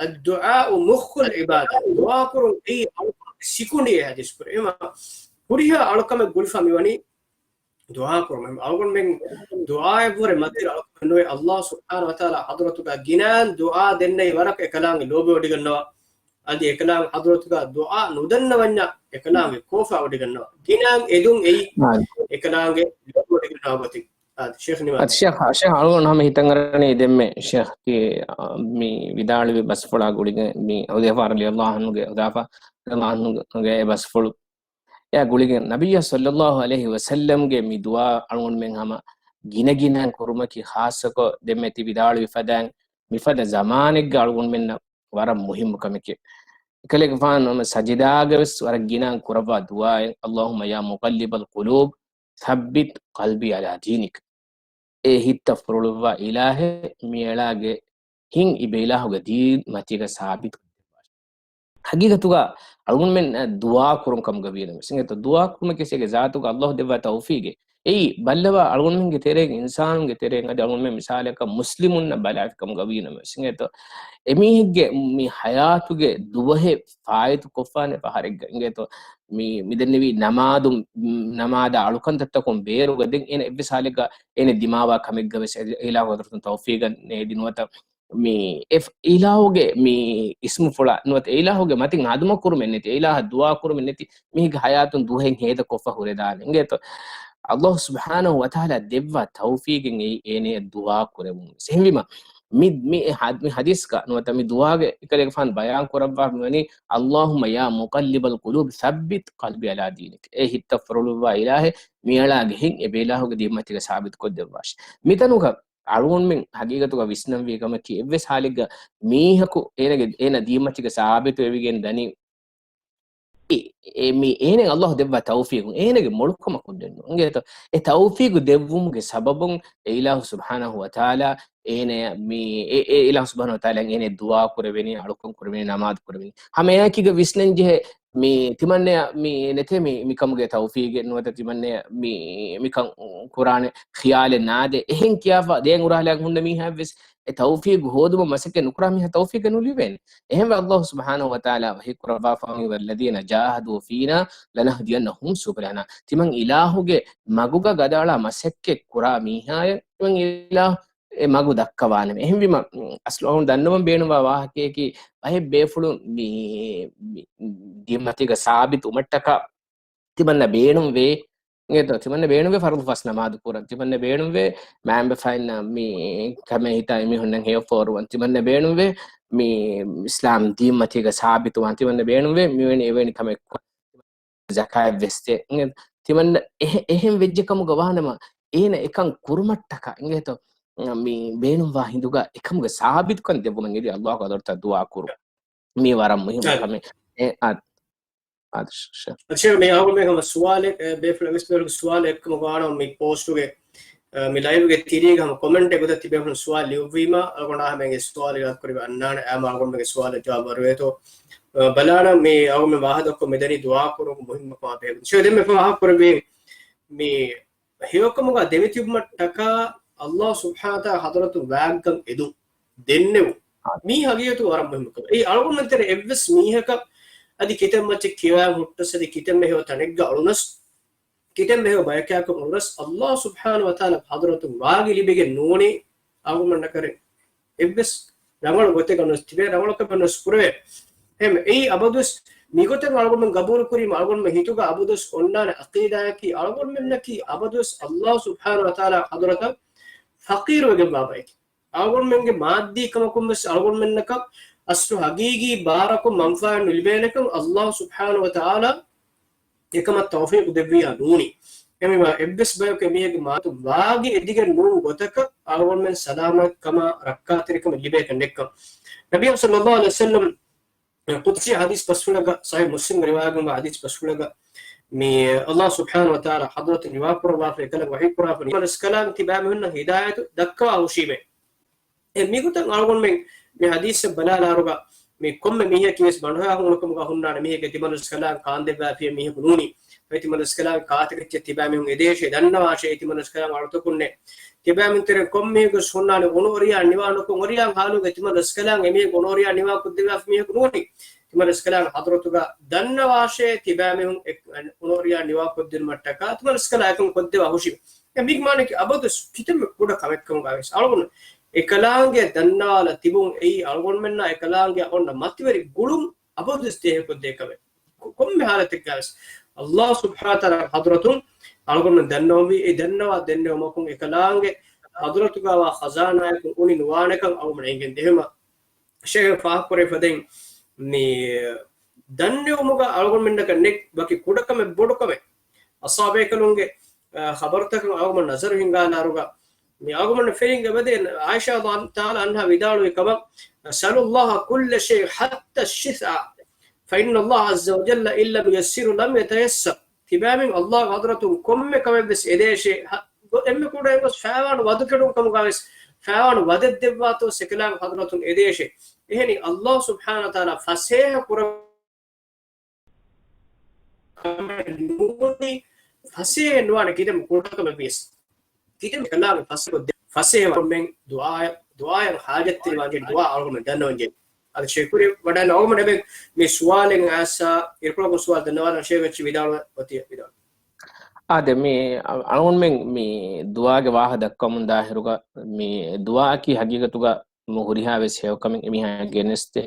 الدعاء مخ العبادة. ދުޢާ ކުރުން އެއީ އަޅުކަމެއް ސިކުނޑި އެ ޙަދީޘް ކުރޭ. އެހެންވީމަ، ހުރިހާ އަޅުކަމެއް ގުޅިފަ މިވަނީ ދުޢާ ކުރުމަށް. އަޅުގަނޑުމެން ދުޢާއަށްވުރެ މަތި އަޅުކަމެއް ނުވޭ. ﷲ ސުބްޙާނަހޫ ވަތަޢާލާ ޙަޟްރަތުގަ ގިނައިން ދުޢާ ދެންނެވި ވަރަކަށް އެކަލާނގެ ލޯބިވޮޑިގަންނަވާ. އަދި އެކަލާނގެ ޙަޟްރަތުގަ ދުޢާ ނުދަންނަވަންޏާ އެކަލާނގެ ކޯފާވޮޑިގަންނަވާ. ގިނައިން އެދުން އެއީ އެކަލާނގެ ލޯބިވޮޑިގަންނަވާ ގޮތެއް. އާދެ، ޝޭޚް ނިމާ. އަދި ޝޭޚް، ޝޭޚް އަޅުގަނޑު ހަމަ ހިތަށް އަރަނީ ދެންމެ ޝޭޚްގެ، އާ، މި ވިދާޅުވި ބަސްފުޅާ ގުޅިގެން މި ޙުޛައިފާ ރަޟިޔައްލާހު ޢަންހުގެ، ޙުޛައިފާ ރަޟިޔައްލާހު ޢަންހުގެ ބަސްފުޅު. އެއާ ގުޅިގެން ނަބިއްޔާ ޞައްލައްލާހު ޢަލައިހި ވަސައްލަމްގެ މި ދުޢާ އަޅުގަނޑުމެން ހަމަ ގިނަގިނައިން ކުރުމަކީ ޚާއްޞަކޮށް ދެންމެ ތި ވިދާޅުވި ފަދައިން މިފަދަ ޒަމާނެއްގަ އަޅުގަނޑުމެންނަށް ވަރަށް މުހިއްމު ކަމެކޭ. އެކަލޭގެފާނު ހަމަ ސަޖިދާގަ ވެސް ވަރަށް ގިނައިން ކުރައްވާ ދުޢާއެއް، اللهم يا مقلب القلوب ثبت قلبي على دينك. އޭ ހިތްތައް ފުރޮޅުއްވާ އިލާހޭ، މިއަޅާގެ ހިތް އިބަ އިލާހުގެ ދީން މަތީގަ ސާބިތު. ހަގީގަތުގަ އަޅުގަނޑުމެން ދުޢާ ކުރުން ކަމުގަ ވީނަމަވެސް، އިނގޭތޯ، ދުޢާ ކުރުމަކީ އޭގެ ޒާތުގަ ﷲ ދެއްވާ ތައުފީގެއް. އެއީ ބައްލަވާ އަޅުގަނޑުމެންގެ ތެރެއިން، އިންސާނުންގެ ތެރެއިން އަދި އަޅުގަނޑުމެން މިސާލަކަށް މުސްލިމުންނަށް ބަލާފި ކަމުގަ ވީނަމަވެސް، އިނގޭތޯ، އެމީހެއްގެ މި ޙަޔާތުގެ ދުވަހެއް ފާއިތުކޮށްފާނެ ފަހަރެއްގަ، އިނގޭތޯ، މި، މިދެންނެވި ނަމާދު، ނަމާދާ އަޅުކަންތައްތަކުން ބޭރުގަ ދެން އޭނަ އެއްވެސް ޙާލެއްގަ އޭނަ ދިމާވާ ކަމެއްގަ ވެސް އެ އިލާހު ޙަޟްރަތުން ތައުފީގަށް ނޭދި ނުވަތަ މި އެ އިލާހުގެ މި އިސްމުފުޅާ ނުވަތަ އެ އިލާހުގެ މަތިން އާދަމަކުރުމެއް ނެތި، އެ އިލާހަށް ދުޢާ ކުރުމެއް ނެތި، މީހެއްގެ ޙަޔާތުން ދުވަހެއް ހޭދަކޮށްފަ ހުރެދާނެ. އިނގޭތޯ؟ ﷲ ސުބްޙާނަހޫ ވަތަޢާލާ ދެއްވާ ތައުފީގެއް އެއީ އޭނަޔަށް ދުޢާ ކުރެވުން. އެހެންވީމަ، މި، މި އެ ޙަ-، މި ޙަދީޘްގަ ނުވަތަ މި ދުޢާގެ އެކަލޭގެފާނު ބަޔާން ކުރައްވާ މިވަނީ، اللهم يا مقلب القلوب ثبت قلبي على دينك. އޭ ހިތްތައް ފުރޮޅުއްވާ އިލާހޭ، މިއަޅާގެ ހިތް އެބައިލާހުގެ ދީންމަތީގަ ސާބިތުކޮށްދެއްވާށި. މިތަނުގަ އަޅުގަނޑުމެން ހަގީގަތުގަ ވިސްނަންވީ ކަމަކީ، އެއްވެސް ޙާލެއްގަ މީހަކު އޭނަގެ، އޭނަ ދީންމަތީގަ ސާބިތުވެވިގެން ދަނީ، އެ، އެ މި އޭނަ އަﷲ ދެއްވާ ތައުފީގުން އޭނަގެ މޮޅުކަމަކުން ދެންނު. އިނގޭތޯ؟ އެ ތައުފީގު ދެއްވުމުގެ ސަބަބުން އެ އިލާހު ސުބްޙާނަހު ވަތަޢާލާ އޭނަ މި އެ، އެ އިލާހު ސުބްޙާނަހު ވަތަޢާލާ އޭނަ ދުޢާ ކުރެވެނީ، އަޅުކަން ކުރެވެނީ، ނަމާދު ކުރެވެނީ. ހަމައެއާއެކީގަ ވިސްނަން ޖެހޭ މި ތިމަންނަޔަށް މި ނެތޭ މި، މިކަމުގެ ތައުފީގެއް ނުވަތަ ތިމަންނަޔަށް މި، މިކަން ކުރާނެ ޚިޔާލެއް ނާދޭ. އެހެން ކިޔާފަ ދޭން އުރާލާން ހުންނަ މީހާ ވެސް އެ ތައުފީގު ހޯދުމަށް މަސައްކަތް ނުކުރާ މީހާ ތައުފީގެއް ނުލިބޭނެ. އެހެންވެ އަﷲ ސުބްޙާނަހު ވަތަޢާލާ ވަޙީ ކުރައްވާފަ ވަނީ، والذين جاهدوا فينا لنهدينهم سبلنا. ތިމަން އިލާހުގެ މަގުގަ ގަދައަޅާ މަސައްކަތް ކުރާ މީހާޔަށް ތިމަން އިލާހު އެ މަގު ދައްކަވާނެ. އެހެންވީމަ، އަސްލު އަޅުގަނޑު ދަންނަވަން ބޭނުންވާ ވާހަކަޔަކީ، ބައެއް ބޭފުޅުން މި، މި ދީންމަތީގަ ސާބިތު ވުމަށްޓަކާ ތިމަންނަ ބޭނުންވޭ، އެ ތިމަންނަ ބޭނުންވޭ ފަރުޟު ފަސް ނަމާދު ކުރަން، ތިމަންނަ ބޭނުންވޭ މާންބަފައިންނަށް މި ކަމެއް ހިތާ އެމީހުންނަށް ހެޔޮ ފޯރުވަން، ތިމަންނަ ބޭނުންވޭ މި އިސްލާމް ދީންމަތީގަ ސާބިތުވާން، ތިމަންނަ ބޭނުންވޭ މިވެނި އެވެނި ކަމެއް ކުރަން. ޒަކާތް ވެސް ދޭ. ތިމަންނަ އެހެ-، އެހެން ވެއްޖެ ކަމުގަ ވާނަމަ، އޭނަ އެކަން ކުރުމަށްޓަކާ އިނގޭތޯ، މި ބޭނުންވާ ހިނދުގަ އެކަމުގެ ސާބިތުކަން ދެއްވުމަށް އެދި އަﷲ ގެ ޙަޟްރަތަށް ދުޢާ ކުރު. މީ ވަރަށް މުހިއްމު ކަމެއް. އެ، އާ، އާ، ޝ-، ޝ-، އަދި ޝޭޚް މި އަޅުގަނޑުމެން ހަމަ ސުވާލެއް، އެ، ބޭފުޅެއް ވެސް ބޭފުޅުގެ ސުވާލެއް އެއްކަމަކު ވާނަމަ މި ޕޯސްޓުގެ، އެ، މި ލައިވްގެ ތިރީގަ ހަމަ ކޮމެންޓެއް ގޮތަށް ތިބޭފުޅުން ސުވާލު ލިޔުއްވީމަ، އަޅުގަނޑު އާ ހަމަ އެ ސުވާލު އިރާދަކުރި އަންނާނެ، އާ މަ އަޅުގަނޑުމެންގެ ސުވާލަށް ޖަވާބު އަރުވޭތޯ. އަ، ބަލާނަ މި އަޅުގަނޑުމެން ވާހަކަ ދައްކަމުން މިދަނީ ދުޢާ ކުރުމުގެ މުހިންމުކަމާ ބެހޭ. ޝޭޚް ދެން މި ފާހަގަ ކުރެއްވީ މި ހެޔޮކަމުގަ ދެމިތިބުމަށްޓަކާ އަﷲ ސުބްޙާނަހު ވަތަޢާލާ ޙަޟްރަތުން ވާގަން އެދުން ދެންނެވުން. މީ ހަގީގަތު ވަރަށް މުހިއްމު ކަމެއް. އެއީ އަޅުގަނޑުމެން ތެރޭ އެއްވެސް މީހަކަށް އަދި ކިތަންމަ މައްޗަށް ކިޔަވާ ހުއްޓަސް އަދި ކިތަންމެ ހެޔޮ ތަނެއްގަ އުޅުނަސް، ކިތަންމެ ހެޔޮ ބަޔަކާއެކު އުޅުނަސް، އަﷲ ސުބްޙާނަހު ވަތަޢާލާ ޙަޟްރަތުން ވާގި ލިބިގެން ނޫނީ އަޅުގަނޑުމެންނަކަށް އެއްވެސް ރަނގަޅު ގޮތެއްގަ ނުވެސް ތިބޭ، ރަނގަޅު ކަމެއް ނުވެސް ކުރެވޭ. އެހެން އެއީ އަބަދުވެސް މިގޮތަށް އަޅުގަނޑުމެން ގަބޫލު ކުރީމަ، އަޅުގަނޑުމެން ހިތުގަ އަބަދުވެސް އޮންނާނެ ޢަޤީދާއަކީ، އަޅުގަނޑުމެންނަކީ އަބަދުވެސް އަﷲ ސުބްޙާނަހު ވަތަޢާލާ ޙަޟްރަތަށް ފަޤީރުވެގެންވާ ބައެކޭ. އަޅުގަނޑުމެންގެ މާއްދީ ކަމަކުން ވެސް އަޅުގަނޑުމެންނަކަށް އަސްލު ހަގީގީ ބާރަކުން މަންފާއެއް ނުލިބޭނެކަން އަﷲ ސުބްޙާނަހު ވަތަޢާލާ އެކަމަށް ތައުފީޤު ދެއްވިއްޔާ ނޫނީ. އެހެންވީމަ އެއްވެސް ބަޔަކު އެމީހެއްގެ މާތު ވާގި އެދިގެން ނޫން ގޮތަކަށް އަޅުގަނޑުމެން ސަލާމަތްކަމާ ރައްކާތެރިކަމެއް ލިބޭކަށް ނެއްކަން. ނަބިއްޔާ ޞައްލައްލާހު ޢަލައިހި ވަސައްލަމް ޤުދުސީ ޙަދީޘް ބަސްފުޅަކަށް، ޞަޙީޙު މުސްލިމްގެ ރިވާޔަތުގަ ޙަދީޘް ބަސްފުޅަކަށް މި އަﷲ ސުބްޙާނަހު ވަތަޢާލާ ޙަޟްރަތުން ރިވާ ކުރައްވާފަ އެކަލަ ވަޙީ ކުރާފަ ތިމަން ރަސްކަލާނގެ ތިބާމީހުންނަށް ހިދާޔަތު ދައްކަވާ ހުށީމޭ. އެ މިގޮތަށް އަޅުގަނޑުމެން މި ޙަދީޘްއަށް ބަލާލާރުގަ މި ކޮންމެ މީހަކީ ވެސް ބަނޑުހައި ހޫނުކަމުގަ ހުންނާނެ މީހެކޭ ތިމަން ރަސްކަލާނގެ ކާންދެއްވާފިޔަ މީހަކު ނޫނީ. އެ ތިމަން ރަސްކަލާނގެ ކާތަކެއްޗެއް ތިބާމީހުން އެދޭށޭ ދަންނަވާށޭ އެ ތިމަން ރަސްކަލާނގެ އަޅުތަކުންނޭ. ތިބާމީހުން ތެރެ ކޮންމީހަކު ވެސް ހުންނާނެ އުނުއަރިޔާ ނިވާ ނުކޮށް އޮރިޔާ ހާލުގަ ތިމަން ރަސްކަލާނގެ އެމީހަކު އުނުއަރިޔާ ނިވާ ކޮށްދެއްވާފި މީހަކު ނޫނީ. ތިމަން ރަސްކަލާނގެ ޙަޟްރަތުގަ ދަންނަވާށޭ ތިބާމީހުން އެ އުނުއަރިޔާ ނިވާ ކޮށްދިނުމަށްޓަކާ ތިމަން ރަސްކަލާނގެ އެކަން ކޮށްދެއްވާ ހުށީ. އެ މީގެ މާނައަކީ އަބަދުވެސް ކިތަންމެ ކުޑަ ކަމެއްކަމުގަ ވެސް އަޅުގަނޑު އެކަލާނގެ ދަންނަވާލަ ތިބުން އެއީ އަޅުގަނޑުމެންނާ އެކަލާނގެ އޮންނަ މަތިވެރި ގުޅުން އަބަދުވެސް ދޭހަކޮށްދޭ ކަމެއް. ކޮ-، ކޮންމެ ހާލަތެއްގަ ވެސް އަﷲ ސުބްޙާނަހު ވަތަޢާލާ ޙަޟްރަތުން އަޅުގަނޑު ދަންނަވަންވީ، އެ ދަންނަވާ ދެންނެވުމަކުން އެކަލާނގެ ޙަޟްރަތުގަ ވާ ޚަޒާނާއަކުން އުނި ނުވާނެކަން އަޅުގަނޑު އެނގެން ދެވީމަ. ޝޭޚް ފާހަގަކުރެވިފަދައިން މި ދަންނެވުމުގަ އަޅުގަނޑުމެންނަކަށް ނެތް ވަކި ކުޑަކަމެއް ބޮޑުކަމެއް. އަޞްޙާބޭކަލުންގެ، އަ، ޚަބަރުތަކަށް އަޅުގަނޑު ނަޒަރު ހިންގާލާރުގަ، މި އަޅުގަނޑު ފެރިން އެބަދޭ ޢާއިޝާ ރަޟިޔައްލާހު ތަޢާލާ ޢަންހާ ވިދާޅުވި ކަމަށް، "سلوا الله كل شيء حتى الشسع، فإن الله عز وجل إن لم ييسره لم يتيسر." ތިބާމީހުން ﷲ ގެ ޙަޟްރަތުން ކޮންމެ ކަމެއް ވެސް އެދޭށޭ، ހަ-، އެންމެ ކުޑައިން ގޮސް ފައިވާން ވަދެއް ކެޑުން ކަމުގަ ވެސް ފައިވާން ވަދެއް ދެއްވާތޯ އެކަލާނގެ ޙަޟްރަތުން އެދޭށޭ. އެހެނީ ﷲ ސުބްޙާނަހު ވަތަޢާލާ ފަސޭހަ ކުރަން ނޫނީ، ފަސޭހަ ނުވާނެ ކިތަންމެ ކުޑަކަމެއް ވިޔަސް. ކިތަންމެ ކަލާނގެ ފަސޭހަ ކޮށްދޭ. ފަސޭހަ ވަރުމެން ދުޢާ، ދުޢާއަށް ޙާޖަތްތެރިވާންޖެހޭ ދުޢާ އަޅުގަނޑުމެން ދަންނަވަންޖެހޭ. އަދި ޝޭޚް ކުރި ވަޑައިގެން އަޅުގަނޑުމެން އެބަ މި ސުވާލެއް އައިސް އިރުކޮޅަކުން ސުވާލު ދަންނަވާލަން ޝޭޚް އެއްޗެއް ވިދާޅުވަ އޮތީ ވިދާޅު. އާދެ، މި އަ-، އަޅުގަނޑުމެން މި ދުޢާގެ ވާހަކަ ދައްކަމުން ދާއިރުގަ މި ދުޢާއަކީ ހަގީގަތުގަ މު ހުރިހާ ވެސް ހެޔޮކަމެއް އެމީހާ ގެނެސްދޭ.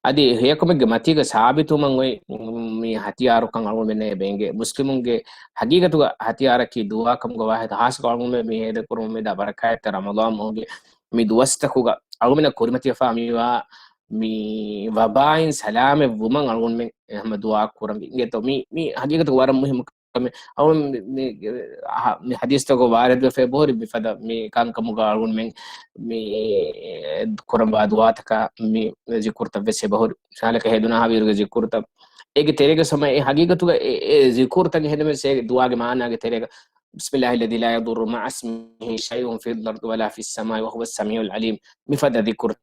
އަދި ހެޔޮކަމެއްގެ މަތީގަ ސާބިތުވުމަށް އޮތް މި ހަތިޔާރުކަން އަޅުގަނޑުމެންނަށް އެބަ އެނގޭ. މުސްލިމުންގެ ހަގީގަތުގަ ހަތިޔާރަކީ ދުޢާ ކަމުގަ ވާހަކަ. ހާއްސަކޮށް އަޅުގަނޑުމެން މި ހޭދަކުރުމުން މިދާ ބަރަކާތްތެރި ރަމަޟާން މަހުގެ މި ދުވަސްތަކުގަ އަޅުގަނޑުމެންނަށް ކުރިމަތިވެފަ މިވާ މި ވަބާއިން ސަލާމަތް ވުމަށް އަޅުގަނޑުމެން ހަމަ ދުޢާ ކުރަން ވީ. އިނގޭތޯ؟ މި، މި ހަގީގަތުގަ ވަރަށް މުހިއްމު ކަމެއް. އަޅުގަނޑު މި، މި، އަހަ، މި ޙަދީޘްތަކުގަ ވާރިދުވެފަ އެބަހުރި މިފަދަ މި ކަންކަމުގަ އަޅުގަނޑުމެން މި ކުރަންވާ ދުޢާތަކާ މި ޒިކުރުތައް ވެސް އެބަހުރި. މިސާލަކަށް ހެދުނާ ހަވީރުގެ ޒިކުރުތައް. އޭގެ ތެރޭގަ ސަމަ އެ ހަގީގަތުގަ އެ، އެ ޒިކުރުތައް އެހެންނަމަވެސް އޭގެ ދުޢާގެ މާނާގެ ތެރޭގަ، بسم الله الذي لا يضر مع اسمه شيء في الأرض ولا في السماء وهو السميع العليم، މިފަދަ ޒިކުރު.